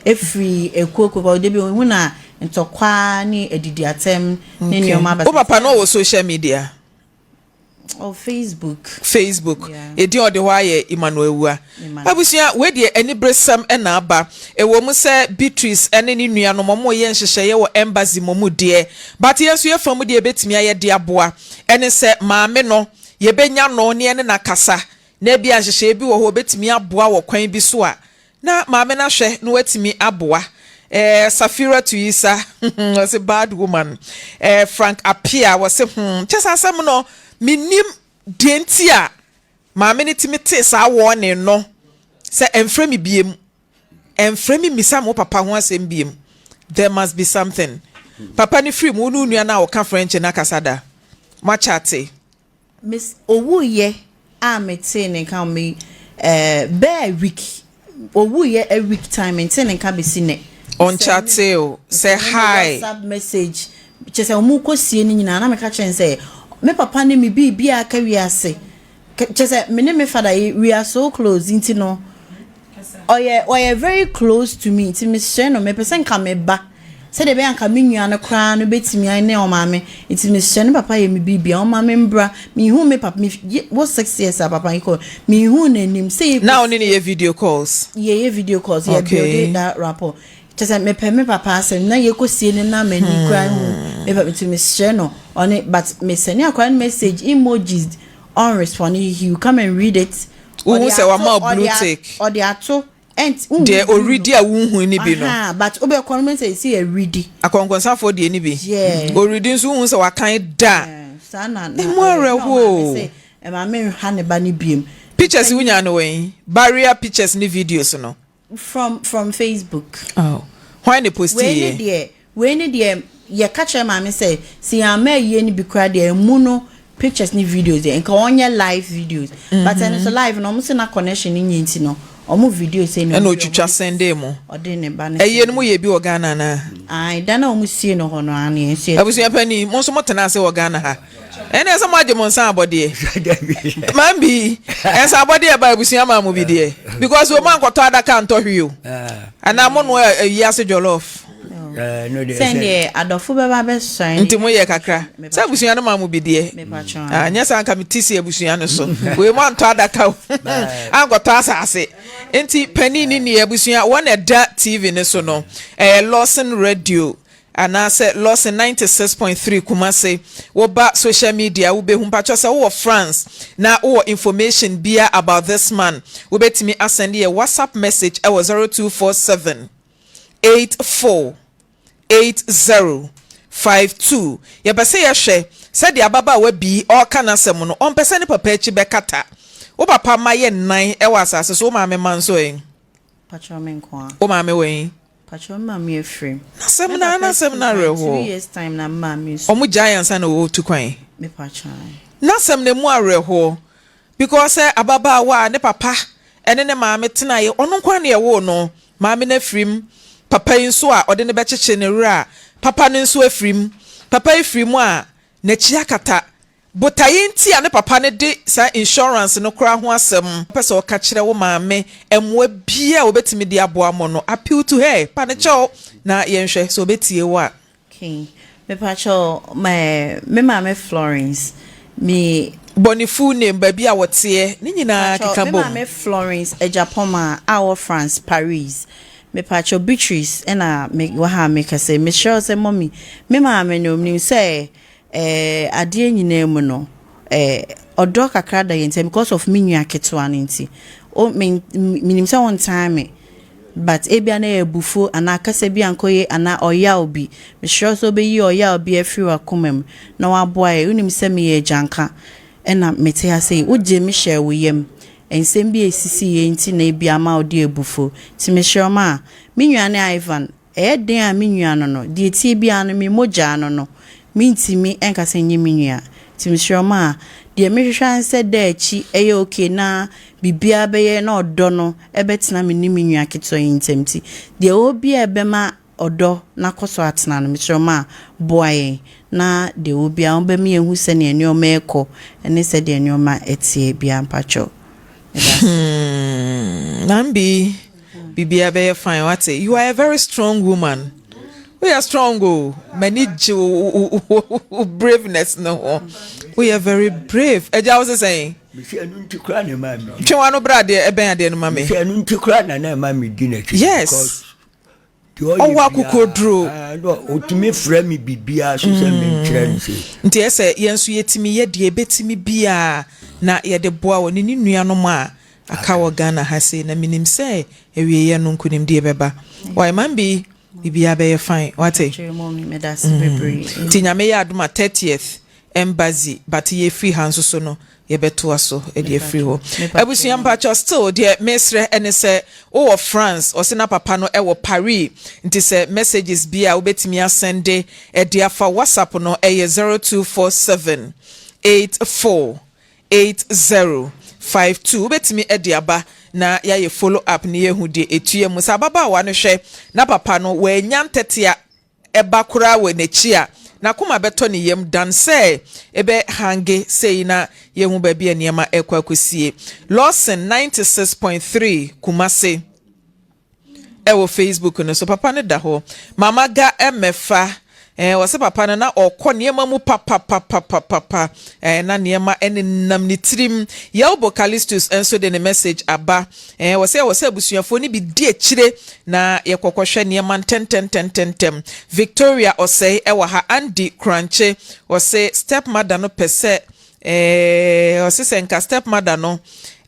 Speaker 2: firi ekuo kuo kɔ da bi ohu na ntɔkwa ne adidi atɛm ne
Speaker 1: Okay.
Speaker 2: nneɛma
Speaker 1: Wo
Speaker 2: basabasa.
Speaker 1: papa no ɔwɔ social media?
Speaker 2: Oh, Facebook.
Speaker 1: Facebook.
Speaker 2: Yeah.
Speaker 1: Edin a ɔde hɔ ayɛ Emmanuel Awua.
Speaker 2: Emmanuel.
Speaker 1: Abusua, wei deɛ aniberesɛm na aba. Ɛwɔ mu sɛ Beatrice ne ne nuanom wɔreyɛ nhyehyɛeɛ wɔ embassy mmom deɛ, but yɛn nso yɛn fa mu deɛ yɛbɛtumi ayɛ de aboa ne sɛ maame no yɛbɛnya no ne yɛne no akasa na ebia nhyehyɛeɛ bi wɔ hɔ a ɔbɛtumi aboa wɔ kwan bi so a na maame no ahwɛ na watumi aboa. Eh, Safira Tuisa, ɔse bad woman. Eh, Frank Appiah, wɔse hmm, kyɛ sɛ asɛm no, mennim deɛ nti a maame no tumi tee saa warning no sɛ ɛmfrɛ me biem, ɛmfrɛ me mmisa me wo papa ho asɛm biem. There must be something. Papa no firi mu, wo ne wo nua no a ɔka French no akasa da? Moakyate?
Speaker 2: Miss owuiɛ a metee ne nka me eh, bɛɛ week owuiɛ a week time mentee ne nka bɛsi nɛ.
Speaker 1: Ɔnkyatee o, sɛ hi.
Speaker 2: WhatsApp message kyɛ sɛ ɔmo kɔ sie no nyinaa na meka kyerɛ no sɛ me papa ne me biribiara ka wiase kyɛ sɛ me ne me father we are so close nti no ɔyɛ ɔyɛ very close to me nti mesrɛ no mepɛ sɛ nka me ba. Sɛdeɛ ɛbɛyɛ a anka me nua no koraa no bɛtumi ne ɔmaame. Nti mesrɛ no papa yɛ me biribia ɔma me mbra. Menhuu me papa, me wɔ 6 years a papa yi kɔ, menhuu n'anim. Sɛ yɛ
Speaker 1: Na wo ne no yɛ video calls?
Speaker 2: Yɛyɛ video calls, yɛ build that rapport. Kyerɛ sɛ mepɛ me papa asɛm na yɛkɔsie no na m'ani koraa hu me papa. Nti mesrɛ no ɔne, but mesɛne akwadaa no message, emojis, ɔnrespond. He will come and read it.
Speaker 1: Wohu sɛ wama wo blue tick.
Speaker 2: Ɔde ato ɛnt.
Speaker 1: Deɛ ɔredi a wonhu ne bi no.
Speaker 2: Aha, but wobɛkɔ no sɛ ɛsi yɛ redi.
Speaker 1: Akɔnkɔnsafoɔ deɛ ni bi. Ɔredi nso wohu sɛ wakan da.
Speaker 2: Saa na na
Speaker 1: Emu awerɛhoɔ.
Speaker 2: Ɛma me nha ne ba no biem.
Speaker 1: Pictures wonya no wɛn? Barrier pictures ne videos no?
Speaker 2: From Facebook.
Speaker 1: Oh. Hwan ne post
Speaker 2: Wei ne
Speaker 1: yɛ?
Speaker 2: Deɛ wei ne deɛ yɛka kyerɛ maame sɛ yɛama ayie no bi koraa deɛ, emu no pictures ne videos deɛ, nka wɔnyɛ live videos, but ɛno nso live no, ɔmo sɛ na connection no nyɛ, nti no ɔmo video sɛ no.
Speaker 1: Ɛna otwitwa sɛnde mu.
Speaker 2: Ɔde ne ba no.
Speaker 1: Ɛyie no mu yɛ bi wɔ Ghana anaa?
Speaker 2: Ayi, da na ɔmo sie no hɔ no ano yɛn nso yɛ.
Speaker 1: Abusua panyin, mo nso mo tena ase wɔ Ghana ha. Ɛnna ɛsɛ mo agye mo nsa abɔdeɛ. Man bi, ɛnsa abɔdeɛ ba abusua maa mo bi deɛ. Because wɔn ankɔtɔ adaka ntɔ hwee o. Anaa mo noa ayi ase jollof?
Speaker 2: Sɛndeɛ adɔfo bɛba bɛsɔn.
Speaker 1: Nti mo yɛ kakra. Sɛ abusua no maa mo bi deɛ. Ah, nyɛ sɛ anka me ti si abusua no so. Wei mo antɔ adaka o. Ankɔtɔ asase. Nti panin ni ni abusua wɔn na ɛda TV ne so no. Ɛyɛ Lawson Radio anaasɛ Lawson 96.3 Kumase. Woba social media wobɛhu. Mpakyɛ sɛ wowɔ France na wowɔ information bia about this man, wobɛtumi asend yɛ WhatsApp message ɛwɔ 0247 84 8052. Yɛpɛ sɛ yɛhwɛ sɛdeɛ ababaawa bi ɔreka n'asɛm no, ɔmpɛ sɛ ne papa akyi bɛkata. Wo papa ma yɛ nnan ɛwɔ asase so, wo maame ma nso ɛ?
Speaker 2: Patro, me nko a.
Speaker 1: Wo maame wɔ yi?
Speaker 2: Patro, maame efiri.
Speaker 1: N'asɛm na n'asɛm na awerɛhoɔ.
Speaker 2: 2 years time na maame nso.
Speaker 1: Ɔmo gyae ansa na wɔtu kwan.
Speaker 2: Me patro.
Speaker 1: N'asɛm na mu awerɛhoɔ because sɛ ababaawa a ne papa ɛne ne maame tenaeɛ, ɔno nko na ɛwoo no, maame no afirim, papa yi nso a ɔde ne bɛkyekyere ne werɛ a, papa no nso afirim. Papa yi firi mu a, n'akyi akata. Botaeɛ nti a ne papa no de saa insurance no koraa ho asɛm pɛ sɛ ɔka kyerɛ wo maame, mmoa bia a wɔbɛtumi de aboa mo no, appeal to her, pa ne kyɛw na yɛnhwɛ sɛ ɔbɛtie wo a.
Speaker 2: Okay. Me patro, me maame Florence. Me
Speaker 1: Bɔ ne full name, baabi a wɔteɛ ne nyinaa
Speaker 2: patro,
Speaker 1: keka
Speaker 2: me
Speaker 1: bom.
Speaker 2: Maame Florence Ejapoma a wɔ France, Paris. Me patro, Beatrice ɛna me wɔ ha me kasa. Me kyerɛ sɛ mommy, me maame no nim sɛ adeɛ nyinaa mu no ɔdɔ kakra da yɛn ntam because of me nua ketewa no nti. O me menim sɛ wɔntan me, but ebia na yɛ abufuo anaa kasa bi ankɔ yie anaa ɔyaw bi. Mesrɛ sɛ wobɛyi ɔyaw bi afiri w'akoma mu na waboa yɛ. Wonim sɛ meyɛ agyanka ɛna mete ha sɛ wogye me hyɛ wo yam. Nsɛm bi a esisi yɛ nti na ebi ama wode abufuo, nti mesrɛ ma a me nua ne Ivan ɛyɛ den a me nua no deɛ tie biara no, me mogyaa no, mentimi ɛnkasa nyɛ me nua, nti mesrɛ ma a deɛ mehwehwɛ ane sɛ da akyi ɛyɛ okay na biribiara bɛyɛ na ɔdɔ no ɛbɛtena me ne me nua ketewa yi ntam, nti deɛ ɛwɔ bi a ɛbɛma ɔdɔ na kɔ so atena no, mesrɛ ma a boa yɛn na deɛ ɛwɔ biara wobɛma yɛhu sɛnea nneɛma ɛkɔ ne sɛdeɛ nneɛma ɛteɛ biara, mpakyɛw.
Speaker 1: Nambi, biribiara bɛyɛ fine, wate? You are a very strong woman. Woyɛ strong o. M'ani gye wo braveness no ho. Woyɛ very brave. Agya, wo sesɛn?
Speaker 3: Mesi ɛno nti koraa na ɛma mi.
Speaker 1: Twe w'ano bra adeɛ ɛbɛn adeɛ no ma me.
Speaker 3: Mesi ɛno nti koraa na ɛma mi di n'akyi.
Speaker 1: Ɔwɔ akokoduro.
Speaker 3: Ɔtumi frɛ mi biribiara so sɛ menkyerɛ no sɛ.
Speaker 1: Nti ɛsɛ yɛn nso yɛtumi yɛ deɛ ɛbɛtumi biara na yɛde boa wɔ ne nuanom a aka wɔ Ghana ha sei, na menim sɛ awieeɛ no nkonimdie bɛba. Wayɛ man bi, biribiara bɛyɛ fine, wate? Nti Nyame yɛ adom a, 30th embassy, but yɛfiri ha nso so no, yɛbɛtoa so de afiri hɔ. Abusua, mpakyɛ, still deɛ mesrɛ ɛne sɛ wowɔ France, ɔse na papa no ɛwɔ Paris, nti sɛ messages bi a wobɛtumi asɛnde ɛde afa WhatsApp no ɛyɛ 0247 84 8052. Wobɛtumi de aba na yɛayɛ follow up ne yɛhu deɛ ɛtua mu sɛ ababaawa no hwɛ na papa no wɔanya ntɛtea ɛba koraa wɔ n'akyi a, n'akoma bɛtɔ ne yam dan sɛ ɛbɛ hange sei na yɛhu baabi a nneɛma ɛkɔ akɔsie. Lawson 96.3 Kumase. Ɛwɔ Facebook no so. Papa no da hɔ. Mama ga mmɛfa. Eh, wɔsɛ papa no na ɔkɔ nneɛma mu papapapapapa. Eh, na nneɛma nenam ne tirim. Yelbo Callistus nso de ne message aba. Eh, wɔsɛ ɛwɔ sɛ abusuafoɔ no bi di akyire na yɛkɔkɔhwɛ nneɛma ntɛntɛntɛntɛntɛm. Victoria Ɔsɛe ɛwɔ ha. Andy Kranche wɔsɛ stepmother no pɛ sɛ eh, ɔsɛ sɛ nka stepmother no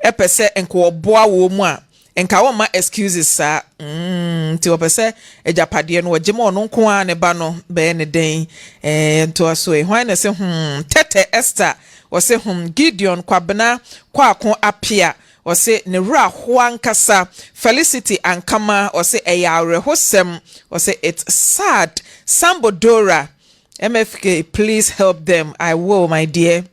Speaker 1: ɛpɛ sɛ nka ɔboa wɔ mu a, nka wɔmma excuses saa. Nti wɔpɛ sɛ agyapadeɛ no wɔgye ma ɔno nko ara ne ba no bɛyɛ ne den. Ntoa so yi, hwan na ɛsɛ Tɛtɛ Esther wɔsɛ Gideon Kwabena Kwaako Apia wɔsɛ ne werɛ ahoa nkasa. Felicity Ankama wɔsɛ ɛyɛ awerɛhosɛm, wɔsɛ it's sad. Sambo Dora MFK, please help them. I will, my dear.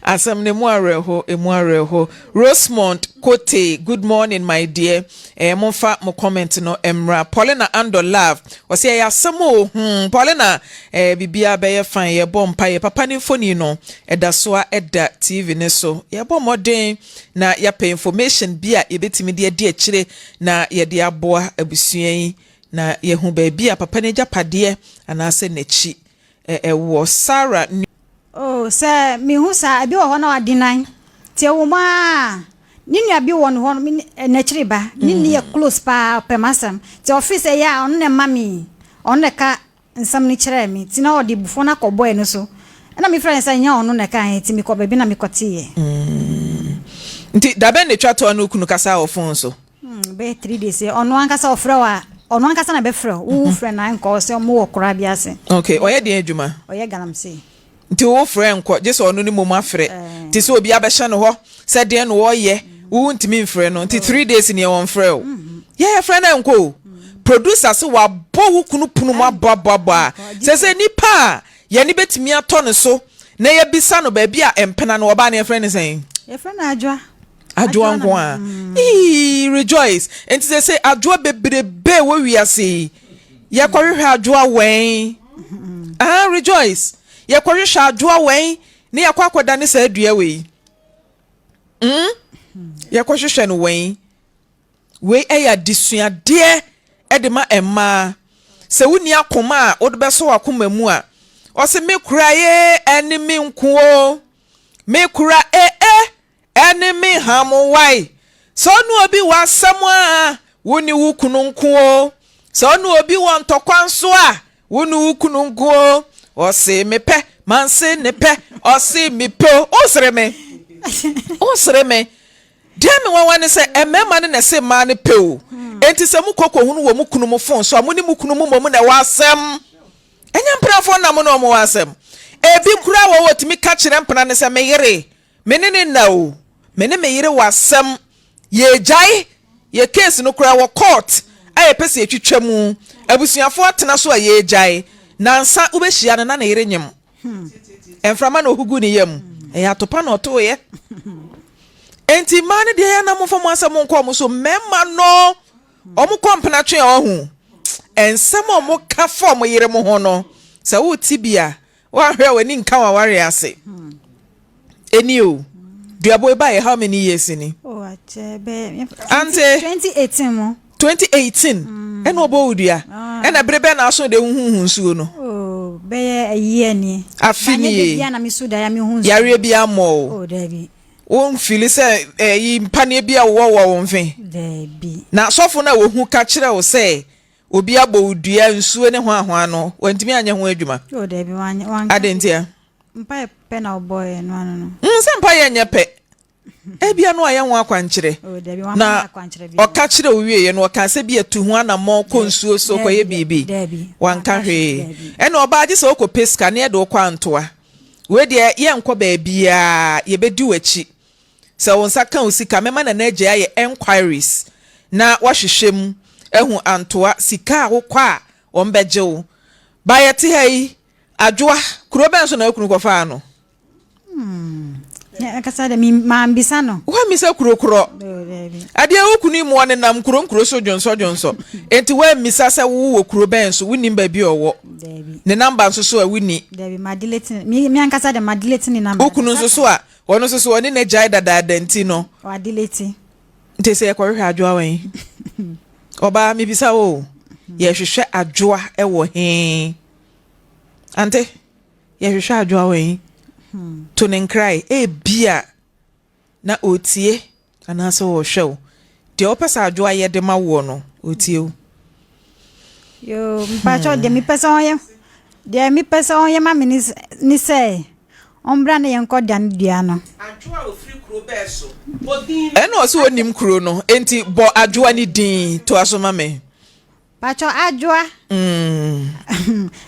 Speaker 1: Asɛm no emu awerɛho, emu awerɛho. Rosemond Kote, good morning, my dear. Momfa mo comment no mmra. Paulina Ando Love ɔsɛ ɛyɛ asɛm o. Paulina, biribiara bɛyɛ fine. Yɛbɔ mpa yɛ papa ne mfoni no ɛda so a ɛda TV ne so. Yɛbɔ mmɔden na yɛapɛ information bi a yɛbɛtumi de adi akyire na yɛde aboa abusua yi na yɛhu baabi a papa no agyapadeɛ anaasɛ n'akyi ɛwɔ. Sarah.
Speaker 4: Oh, sɛ mehu saa, ebi wɔ hɔ na wadi nan nti ɛwɔ mu a ne nua bi wɔ ne hɔ n'akyiri ba ne ni yɛ close paa, ɔpɛ m'asɛm nti ɔfi sɛ yɛ a ɔno na ɛma mi, ɔno na ɛka nsɛm no kyerɛɛ me, nti na ɔde bufuo no akɔbɔɛ no so, ɛna mefrɛ no sɛ nyɛ ɔno na ɛka yɛ, nti mekɔ baabi na mekɔteeɛ.
Speaker 1: Nti dabɛn na etwa toa no kunu kasa wɔ phone so?
Speaker 4: Bɛyɛ 3 days. Ɔno ankasa ɔfrɛ wo a, ɔno ankasa na bɛfrɛ wo, wo frɛ na nkɔ sɛ ɔmo wɔ koraa bi ase.
Speaker 1: Okay, ɔyɛ deɛ adwuma?
Speaker 4: Ɔyɛ galamsey.
Speaker 1: Nti wo frɛ nkɔ, gye sɛ ɔno ne mom afrɛ. Nti sɛ obi abɛhyɛ no hɔ sɛ deɛ na wɔyɛ, wo ntumi mfrɛ no. Nti 3 days neɛ wɔmfrɛ o, yɛyɛ frɛ no nkɔ o. Producer sɛ wabɔ wo kunu pono mu aboaboaboa a sɛ nipa a yɛne bɛtumi atɔ ne so na yɛbisa no baabi a mpena no ɔbaa no, yɛfrɛ no sɛn?
Speaker 4: Yɛfrɛ no Adwoa.
Speaker 1: Adwoa nko a. Ii, Rejoice, nti sɛ adwoa bebrebe wɔ wiase yi, yɛkɔhwehwɛ adwoa wɛn? Ah, Rejoice, yɛkɔhwehwɛ adwoa wɛn ne yɛkɔ akɔda ne saa dua wei? Yɛkɔhwehwɛ no wɛn? Wei ɛyɛ adesuadeɛ ɛde ma mmaa sɛ wonni akoma a wode bɛsɔ w'akoma mu a ɔsɛ me kura ye ɛne me nko o, me kura ee ɛne me ham wae. Sɛ ɔne obi wɔ asɛm a, wo ne wo kunu nko o. Sɛ ɔne obi wɔ ntɔkwa nso a, wo ne wo kunu nko o. Ɔse mepɛ manse ne pɛ, ɔse mepɛ o. Wosere me, wosere me deɛ, me nwanwa ne sɛ mmarima no na ɛsɛ mmaa no pɛ o. Enti sɛ mokɔ kɔhunu wɔ mo kunu mo phone so a, mo ne mo kunu mo mmom na ɛwɔ asɛm, ɛnyɛ mpenafoɔ nam ne ɔmo wɔ asɛm. Ebi kura wɔ wɔtumi ka kyerɛ mpena ne sɛ me yere, me ne ne na o, me ne me yere wɔ asɛm, yɛgyae yɛ case no koraa wɔ court a yɛpɛ sɛ yɛtwitwa mu, abusuafoɔ atena so a yɛgyae. Nansa wobɛhyia no na ne yere nyem. Mframa na ohugu ne yam, ɛyɛ atopa na ɔtooyɛ. Enti mmaa no deɛ, yɛ na momfa mo asɛm nkɔ ɔmo so. Mmarima no, ɔmo kɔ mpenatwe a ɔho nsɛm a ɔmo ka fa ɔmo yere mo ho no, sɛ wote bi a, woahwɛ a w'ani nka w'aware ase. Ɛni o, duabo eba yɛ how many years ni?
Speaker 4: Oh, akyɛ bɛyɛ
Speaker 1: Ante.
Speaker 4: 2018 mu.
Speaker 1: 2018 ɛna ɔbɔ wo dua, ɛna bere bɛɛ na aso de huhu nsuo no?
Speaker 4: Oh, bɛyɛ a year nie.
Speaker 1: Afe
Speaker 4: Ba nyɛ
Speaker 1: nie.
Speaker 4: da biara na mesu da ya mehu nsuo.
Speaker 1: Yareɛ bi ammɔ o?
Speaker 4: Oh, daabi.
Speaker 1: Womfili sɛ ɛyi mpaneɛ bi a wowɔ wɔ wo mfe?
Speaker 4: Daabi.
Speaker 1: Na sɔfo no a wɔhu ka kyerɛ wo sɛ obi abɔ wo dua nsuo ne hoahoa no, wantumi anyɛ ho adwuma?
Speaker 4: Oh, daabi, wanyɛ, wanka.
Speaker 1: Ade ntia?
Speaker 4: Mpaeɛ pɛ na ɔbɔeɛ no ano no.
Speaker 1: Sɛ mpaeɛ nyɛ pɛ, ebia no ayɛ ho akwankyerɛ.
Speaker 4: Oh, daabi, wamma
Speaker 1: na
Speaker 4: me akwankyerɛ biara.
Speaker 1: Ɔka kyerɛ wo wieɛ no, ɔka sɛ bi atu ho anammɔn kɔ nsuo so kɔyɛ biribi?
Speaker 4: Daabi.
Speaker 1: Wanka
Speaker 4: Wanka
Speaker 1: hwee.
Speaker 4: Daabi.
Speaker 1: Ɛna ɔbaa gye sɛ wokɔpɛ sika ne ɛde wokɔ antoa. Wei deɛ, yɛnkɔ baabiaa, yɛbɛdi w'akyi. Sɛ wo nsa ka wo sika, mɛma Nana Agye ayɛ enquiries na wahwehwɛ mu ahu antoa sika a wokɔ a wɔn bɛgye wo. Ba yɛte ha yi, Adwoa, kuro bɛn so na akunu kɔfaa no?
Speaker 4: Ankasa de, mi mambisa no.
Speaker 1: Woammisa kuro korɔ?
Speaker 4: Oh, daabi.
Speaker 1: Adeɛ wo kunu yi mu ɔnenam nkuro nkuro so dwonsɔ dwonsɔ, enti woammisa sɛ wowɔ kuro bɛn so? Wonnim baabi a ɔwɔ?
Speaker 4: Daabi.
Speaker 1: Ne number nso so a wonni?
Speaker 4: Daabi, ma delete mi ankasa de, ma delete ne number.
Speaker 1: Wo kunu nso so a, ɔno nso so ɔne n'agyae dadaada nti no
Speaker 4: Wa delete.
Speaker 1: Nti sɛ yɛkɔhwehwɛ adwoa wɛn? Ɔbaa mebisa wo o, yɛhwehwɛ adwoa wɔ he? Ante, yɛhwehwɛ adwoa wɛn? To ne nkrae, ebia na ɔretie anaasɛ ɔrehwɛ wo. Deɛ wopɛ sɛ adwoa yɛ de ma woɔ no, ɔretie wo.
Speaker 4: Yoo, mpakyɛw deɛ mepɛ sɛ ɔyɛ deɛ mepɛ sɛ ɔyɛ ma me ne sɛ ɔmbra na yɛnkɔ dane dua no.
Speaker 1: Adwoa a ɔfiri kuro bɛɛ so? Bɔ din no. Ɛna ɔse ɔnnim kuro no, enti bɔ Adwoa no din toa so ma me.
Speaker 4: Mpakyɛw Adwoa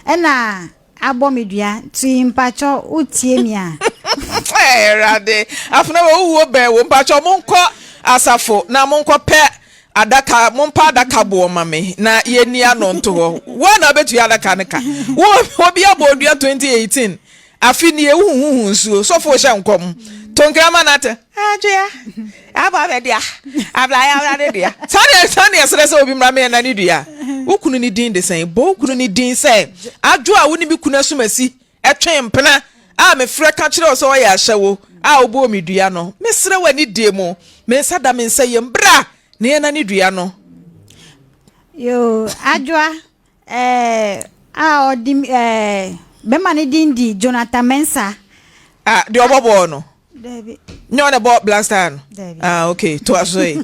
Speaker 4: ɛna abɔ me dua nti mpakyɛw wo tie me a.
Speaker 1: Awurade afena wɔ wuo bɛn wo mpakyɛw monkɔ asafo na monkɔ pɛ adaka mompa adaka boɔ ma me na yɛnni ano nto hɔ wo na wobɛtua adaka no ka wo obi abɔ odua 2018 Afe nie wohuhuhu nsuo sɔfo hyɛ nkɔm tonkrama na te adwea abɔ abɛdea abraya abra ne dea saa deɛ saa deɛ srɛ sɛ obi mmra meyɛ na ne dua wo kunu ne din de sɛn bɔ wo kunu ne din sɛ adwo a wo ne me kunu asumasi ɛtwe mpena a mefrɛ ka kyerɛ wo sɛ ɔyɛ ahyɛwo a wobɔɔ me dua no mesrɛ wo anidie mu me nsa da me nsa yam bra na yɛna ne dua no.
Speaker 4: Yoo adwoa Ɛɛ a ɔde ɛɛ bɛma ne din di Jonathan Mensah.
Speaker 1: Ah, deɛ ɔbɔ bɔɔl no.
Speaker 4: Dabi.
Speaker 1: Nyɛ ɔna bɔ Black Star no.
Speaker 4: Dabi.
Speaker 1: Ah, okay, to aso yi.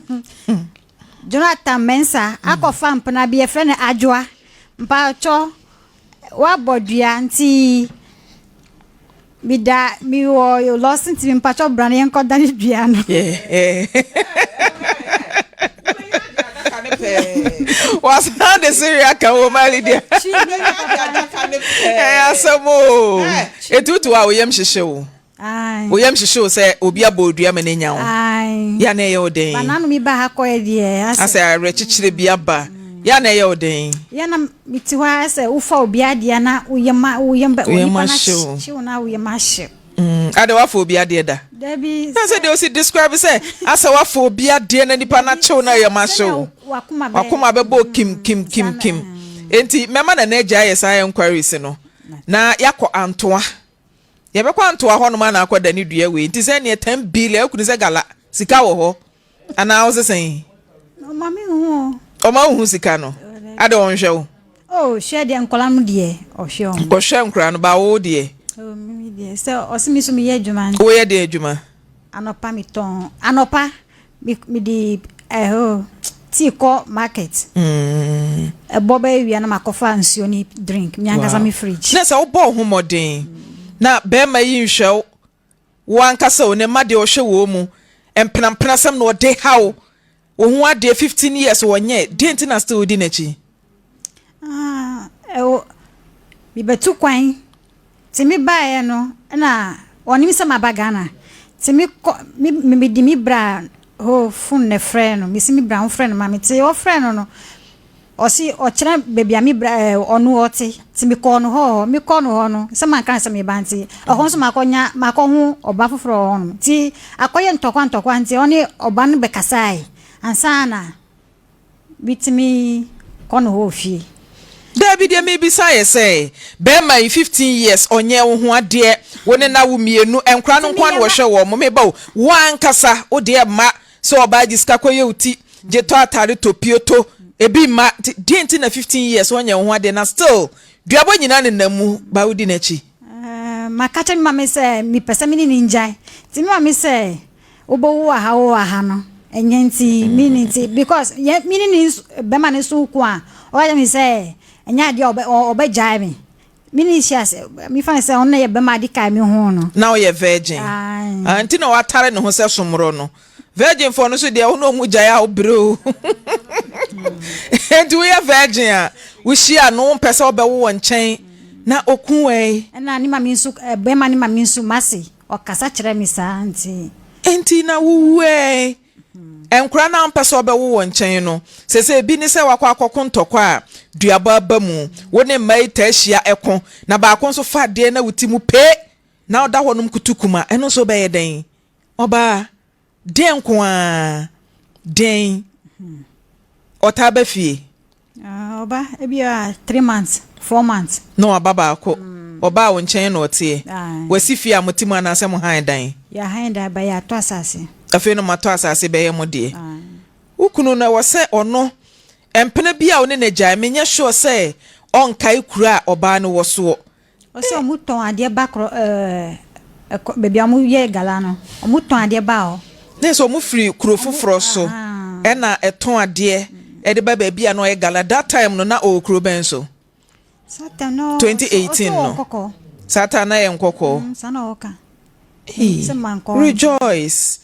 Speaker 4: Jonathan Mensah akɔfa mpena bi yɛfrɛ no Adwoa. Mpatsɔ wabɔ dua nti Meda me wɔ lɔs nti me mpatsɔ bra na yɛn kɔ dane dua no.
Speaker 1: Wasan de sere aka wɔ mali deɛ. Ɛyɛ asɛm o. Etutu a oyam hyehye wo. Oyam hyehye wo sɛ obi abɔ odua ma n'anya wo. Ya na ɛyɛ wo den.
Speaker 4: Banana mi ba ha kɔ yɛ deɛ.
Speaker 1: Asɛ awerɛkyekyerɛ bi aba. Ya na ɛyɛ wo den.
Speaker 4: Ya na Mete hɔ ara sɛ wofa obi adeɛ na wo yam a wo yam bɛ onipa no ahyew na wo yam ahyew.
Speaker 1: Mm, ade wafa obi adeɛ da.
Speaker 4: Dabi.
Speaker 1: Na sɛ deɛ osi describe sɛ asɛ wafa obi adeɛ na nipa no akyew na yam ahyew.
Speaker 4: Wakoma
Speaker 1: bɛ. Wakoma bɛbɔ kim kim kim kim. Enti mɛma nana agya ayɛ saa enquiries no na yakɔ antoa. Yɛbɛkɔ antoa hɔnom ana akɔ da ne dua wei. Nti sɛ neɛ 10 billion akunu sɛ gala sika wɔ hɔ. Anaa wo se sɛn?
Speaker 4: Ɔma me hu o.
Speaker 1: Ɔma wo hu sika no? Ade ɔnhwɛ wo?
Speaker 4: Oh, hwɛ deɛ nkɔla no deɛ ɔhwɛ wɔn.
Speaker 1: Ɔhwɛ nkɔla no ba wo deɛ?
Speaker 4: Oh, me deɛ sɛ ɔse me so meyɛ adwuma.
Speaker 1: Woyɛ deɛ adwuma?
Speaker 4: Anɔpa me tɔn anɔpa me me de ɛhɔ tii kɔ market.
Speaker 1: Mm.
Speaker 4: Ɛbɔ bɛyɛ wia na makɔfa nsuo ne drink me ankasa me fridge.
Speaker 1: Na sɛ wobɔ wo ho mmɔden na bɛrima yi nhwɛ wo Wo ankasa o, ne mma deɛ ɔhwɛ wɔn mu, mpenampenasɛm na ɔde ha wo, wo ho adeɛ 15 years ɔnyɛ, deɛ nti na still wodi n'akyi?
Speaker 4: Ah, ɛwɔ, mebɛtu kwan, nti me baeɛ no, ɛna ɔnim sɛ maba Ghana, nti me kɔ, me, mede me bra hɔ phone na ɛfrɛ no, mesi me bra ho frɛ no ma me, nti ɔfrɛ no no, Ɔse ɔkyerɛ baabi a me bra ɛɛ ɔno ɔte nti me kɔɔ no hɔ hɔ me kɔɔ no hɔ no sɛ manka no sɛ meba nti ɛhɔ nso makɔ nya makɔ ho ɔba foforɔ wɔ hɔ nom nti akɔyɛ ntɔkwa ntɔkwa nti ɔne ɔba no bɛkasae ansa na metumi kɔ no hɔ wɔ fie.
Speaker 1: Daabi deɛ mebisa yɛ sɛ bɛɛma yi 15 years ɔnyɛɛ wo ho adeɛ wo ne no awo mienu nkora no nkoa na wɔhwɛ wɔn mo meba o wo ankasa wo deɛ mma Sɛ ɔbaa gye sika kɔ yɛ wo ti, gye tɔ atare tɔ pio to, ebi mma nti deɛ nti na 15 years ɔnyɛ wo ho adeɛ na still duabɔ nyinaa nenam mu ba wodi n'akyi.
Speaker 4: Maka kyerɛ me maame sɛ mepɛ sɛ me ne no ngyae nti me maame sɛ wobɛwo wɔ ha wo wɔ ha no ɛnyɛ nti me ne nti because yɛ me ne ne bɛma no so ko a ɔka kyerɛ me sɛ ɛnyɛ adeɛ a ɔbɛgyae me Me ne hyia sɛ mefa no sɛ ɔno na yɛ bɛma ade kae me ho no.
Speaker 1: Na ɔyɛ virgin. Ah, nti na watare ne ho sɛ somorɔ no. Virgin foɔ no so deɛ wo ne ɔmo gyae a wobrɛ o. Nti woyɛ virgin a wohyia no wompɛ sɛ ɔbɛwo wɔ nkyɛn na oku ɛ.
Speaker 4: Ɛna ne mame nso bɛma ne mame nso mase ɔkasa kyerɛ me saa nti.
Speaker 1: Nti na wowu ɛ. Nkora no a wompɛ sɛ wɔbɛwo wɔ nkyɛn no, seesei ebi ne sɛ woakɔ akɔko ntɔkwa a duabɔ aba mu, wo ne mma yi taa hyia ko, na baako nso fa adeɛ na wo ti mu pee na woda hɔnom kutukum a, ɛno nso wobɛyɛ dɛn? Ɔbaa, deɛn nko ara? Deɛn? Ɔtaa ba fie?
Speaker 4: Ah, ɔba ebi a 3 months, 4 months.
Speaker 1: Na waba baako. Ɔbaa wo nkyɛn na ɔteɛ. Wasi fie a mote mu anaasɛ mo han dan?
Speaker 4: Yɛahan dan ba yɛatɔ asase.
Speaker 1: Afei no moatɔ asase bɛyɛ mo deɛ. Wo kunu no ɛwɔ sɛ ɔno mpena bi a wo ne no agyae menyɛ sure sɛ ɔnkae kuro a ɔbaa no wɔ soɔ.
Speaker 4: Ɔsɛ ɔmo tɔn adeɛ ba korɔ ɛɛ ɛkɔ baabi a ɔmo yɛ gala no ɔmo tɔn adeɛ ba hɔ.
Speaker 1: Ne sɛ ɔmo firi kuro foforɔ so ɛna ɛtɔn adeɛ ɛde ba baabi a na ɔyɛ gala. That time no na ɔwɔ kuro bɛn so?
Speaker 4: Saa time no
Speaker 1: 2018 no. Saa time na yɛ Nkɔkɔɔ.
Speaker 4: Saa na ɔka.
Speaker 1: Hey, Rejoice.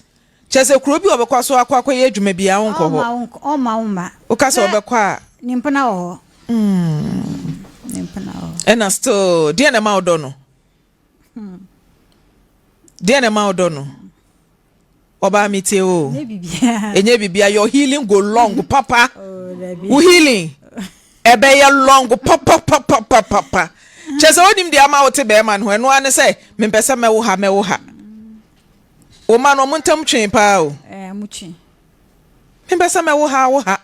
Speaker 1: Kyerɛ sɛ kuro bi a ɔbɛkɔ so akɔ akɔyɛ adwuma biara wonkɔ hɔ.
Speaker 4: Ɔmma wo mma.
Speaker 1: Woka sɛ ɔbɛkɔ a.
Speaker 4: Ne mpena wɔ hɔ. Ne mpena wɔ hɔ.
Speaker 1: Ɛna still deɛ na ɛma wodɔ no? Deɛ na ɛma wodɔ no? Ɔbaa mi tie o. Ɛnyɛ biribiara. Your healing go long papa. Wo healing ɛbɛyɛ long papapapapapa. Kyerɛ sɛ wonim deɛ ama wote bɛrima no ho, ɛno ara ne sɛ mempɛ sɛ mɛwo ha mɛwo ha. Wo ma no ɔmo ntam twee paa o.
Speaker 4: Ɛɛ mo twe.
Speaker 1: Mempɛ sɛ mɛwo ha wo ha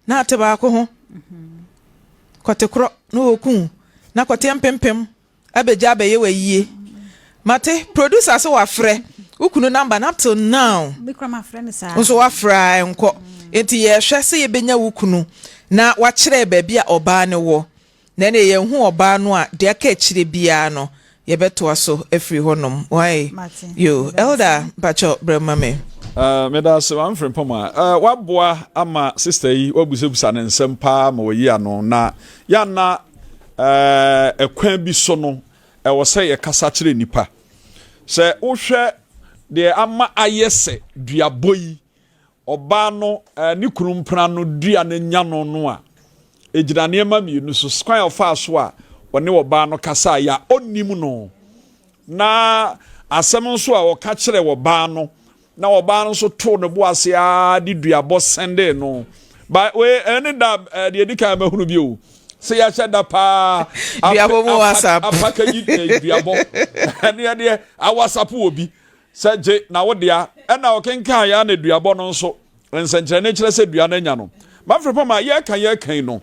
Speaker 1: na ate baako ho. Kɔte korɔ na wɔku na kɔteɛ mpempem abɛgya abɛyɛ wayie. Mate producer sɛ wafrɛ wo kunu number no up till now. Nso wafrɛ a ɛnkɔ. Nti yɛhwɛ sɛ yɛbɛnya wo kunu na wakyerɛ baabi a ɔbaa no wɔ. Na ɛne yɛnhu ɔbaa no a, deɛ aka akyire biara no yɛbɛtoa so afiri hɔnom. Why? Yo, elder, mpakyɛ brɛ ma me.
Speaker 5: Meda ase, Maame Frimpong a waboa ama sister yi wabusabusa ne nsɛm paa ma wayi ano. Na yɛana ɛkwan bi so no, ɛwɔ sɛ yɛkasa kyerɛ nipa sɛ wohwɛ deɛ ama ayɛ sɛ duabɔ yi, ɔbaa no ne kunu mpena no dua no nya no no a, ɛgyina nneɛma mmienu so. Kwan a ɔfaa so a ɔne ɔbaa no kasa yɛ a ɔnnim no, na asɛm nso a ɔka kyerɛ ɔbaa no na ɔbaa no nso too ne bo ase aa de duabɔ sɛnde no ba. Wei ɛne da deɛ di kan mahunu bi o sɛ yɛahyɛ da paa.
Speaker 1: Duabɔ mu WhatsApp.
Speaker 5: Apakagyi duabɔ ɛne ɛdeɛ awasap wɔ bi sɛ gye na wo dea. Ɛna ɔkenkan yɛ na duabɔ no nso nsɛnkyerɛnne kyerɛ sɛ dua no anya no. Mafiri pam a yɛka yɛka no,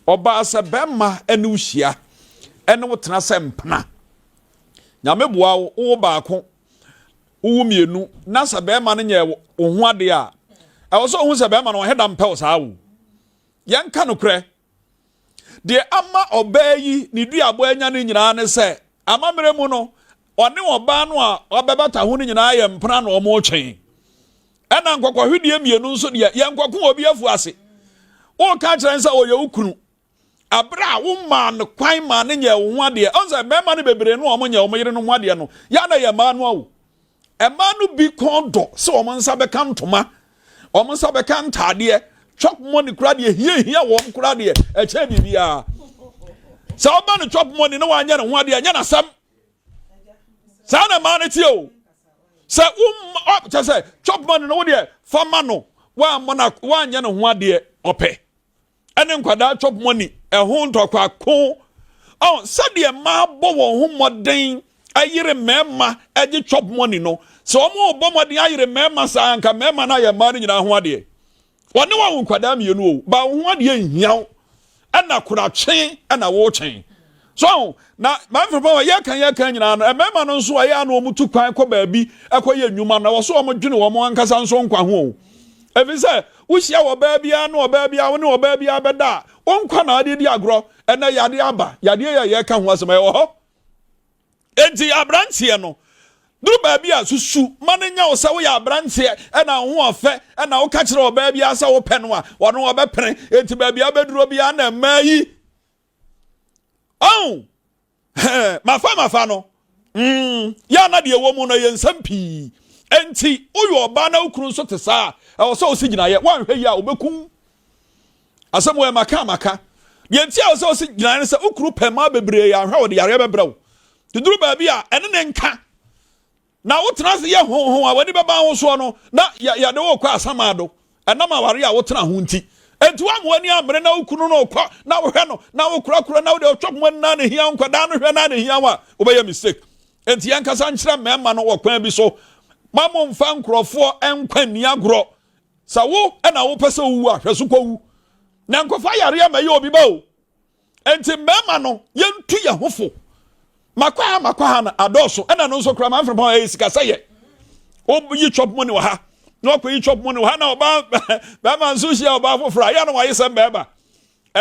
Speaker 5: ɔbaa sɛ bɛrima ɛne wo hyia ɛne wo tena sɛ mpena, Nyame boa wo, wo baako, wowo mmienu, na sɛ bɛrima no nyɛ wo ho adeɛ a, ɛwɔ sɛ ohu sɛ bɛrima no ɔhɛ da mpɛ wo saa wo. Yɛnka nokorɛ, deɛ ama ɔbaa yi ne duabɔ anya no nyinaa ne sɛ amammerɛ mu no, ɔne ɔbaa no a ɔbɛbata ho no nyinaa yɛ mpena na ɔmo twɛn. Ɛna nkɔkɔhwedeɛ mmienu nso deɛ, yɛnkɔko obi afu ase. Wɔka kyerɛ sɛ ɔyɛ wo kunu abere a womaa no kwan maa ne nyɛ wo ho adeɛ. Ɔn sɛ mmarima no bebree no a wɔn nyɛ wɔn yere no ho adeɛ no, yɛn na yɛ mmaa no awo. Mmaa no bi kɔn dɔ sɛ wɔn nsa bɛka ntoma, wɔn nsa bɛka ntaadeɛ, chop money kura deɛ hia hia wɔn kura deɛ ɛkyɛn biribiara. Sɛ ɔba no chop money na wanyɛ ne ho adeɛ, ɛnyɛ n'asɛm. Saa na mmaa no tie o. Sɛ wo kyɛ sɛ chop money no, wo deɛ fa ma no, wammɔ na wanyɛ ne ho adeɛ, ɔpɛ ɛne nkwadaa chop money ɛho ntɔkwa ko. Ɔn sɛdeɛ mmaa bɔ wɔn ho mmɔden ayere mmarima agye chop money no, sɛ wɔn bɔ mmɔden ayere mmarima saa, nka mmarima no ayɛ mmaa no nyinaa ho adeɛ. Wɔne wɔn nkwadaa mmienu o ba wo ho adeɛ nhia wo, ɛna koratwe ɛna wɔretwɛn so. Na maame fɛ pɔn, yɛka yɛka nyinaa no, mmarima no nso ɛyɛ ano wɔn tu kwan kɔ baabi ɛkɔ yɛ nnwuma no, ɛwɔ so wɔn dwene wɔn ankasa nso nkwa ho o, efi sɛ wohyia wɔ baa biara ne ɔbaa biara, wo ne ɔbaa biara bɛda a, wɔn nkwa na adeɛ di agorɔ. Ɛnɛ yadeɛ aba, yadeɛ yɛ yɛka ho asɛm ɛwɔ hɔ. Enti aberanteɛ no duru baabi a, susu ma no nya wo sɛ woyɛ aberanteɛ ɛna wo ho ɔfɛ, ɛna woka kyerɛ ɔbaa biara sɛ wopɛ no a, ɔno ɔbɛpene. Enti baabi a bɛduro biara na mmaa yi ɔn mafa mafa no yɛ na deɛ ɛwɔ mu no yɛ nsɛm pii. Enti woyɛ ɔbaa na wo kunu nso te saa a, ɛwɔ sɛ wosi gyinaeɛ. Woanhwɛ yi a, wobɛkum asɛm wɔ maka maka. Deɛ nti a ɛwɔ sɛ wosi gyinaeɛ no sɛ wo kunu pɛ mmaa bebree, anhwɛ wɔde yareɛ bɛbrɛ wo. Duduru baabi a ɛne ne nka na wotena ase yɛ honhom a w'ani bɛba ho soɔ no, na yɛde wo kɔ asamado ɛnam aware a wotena ho nti. Enti woama w'ani ammere na wo kunu no kɔ na wohwɛ no na wokorakora na wode ɔtwa poma no na ne hia nkwadaa no hwɛ na ne hia wo a, wobɛyɛ mistake. Enti yɛnkasa nkyerɛ mmarima no wɔ kwan bi so ma momfa nkurɔfoɔ nkwa nni agorɔ. Sɛ wo ɛna wopɛ sɛ wowu a, hwɛ so kɔwu na nkɔfa yareɛ ma ɛyɛ obi ba o. Enti mmarima no, yɛntu yɛn ho fo. Makɔ ha, makɔ ha no adɔɔso. Ɛna no nso koraa mamfrɛ pɔn, ɛyɛ sikasɛyɛ. Woyi chop money wɔ ha. Na wakɔyi chop money wɔ ha na ɔbaa bɛrima nso hyia ɔbaa foforɔ a, yɛ na wayɛ sɛ bɛrima.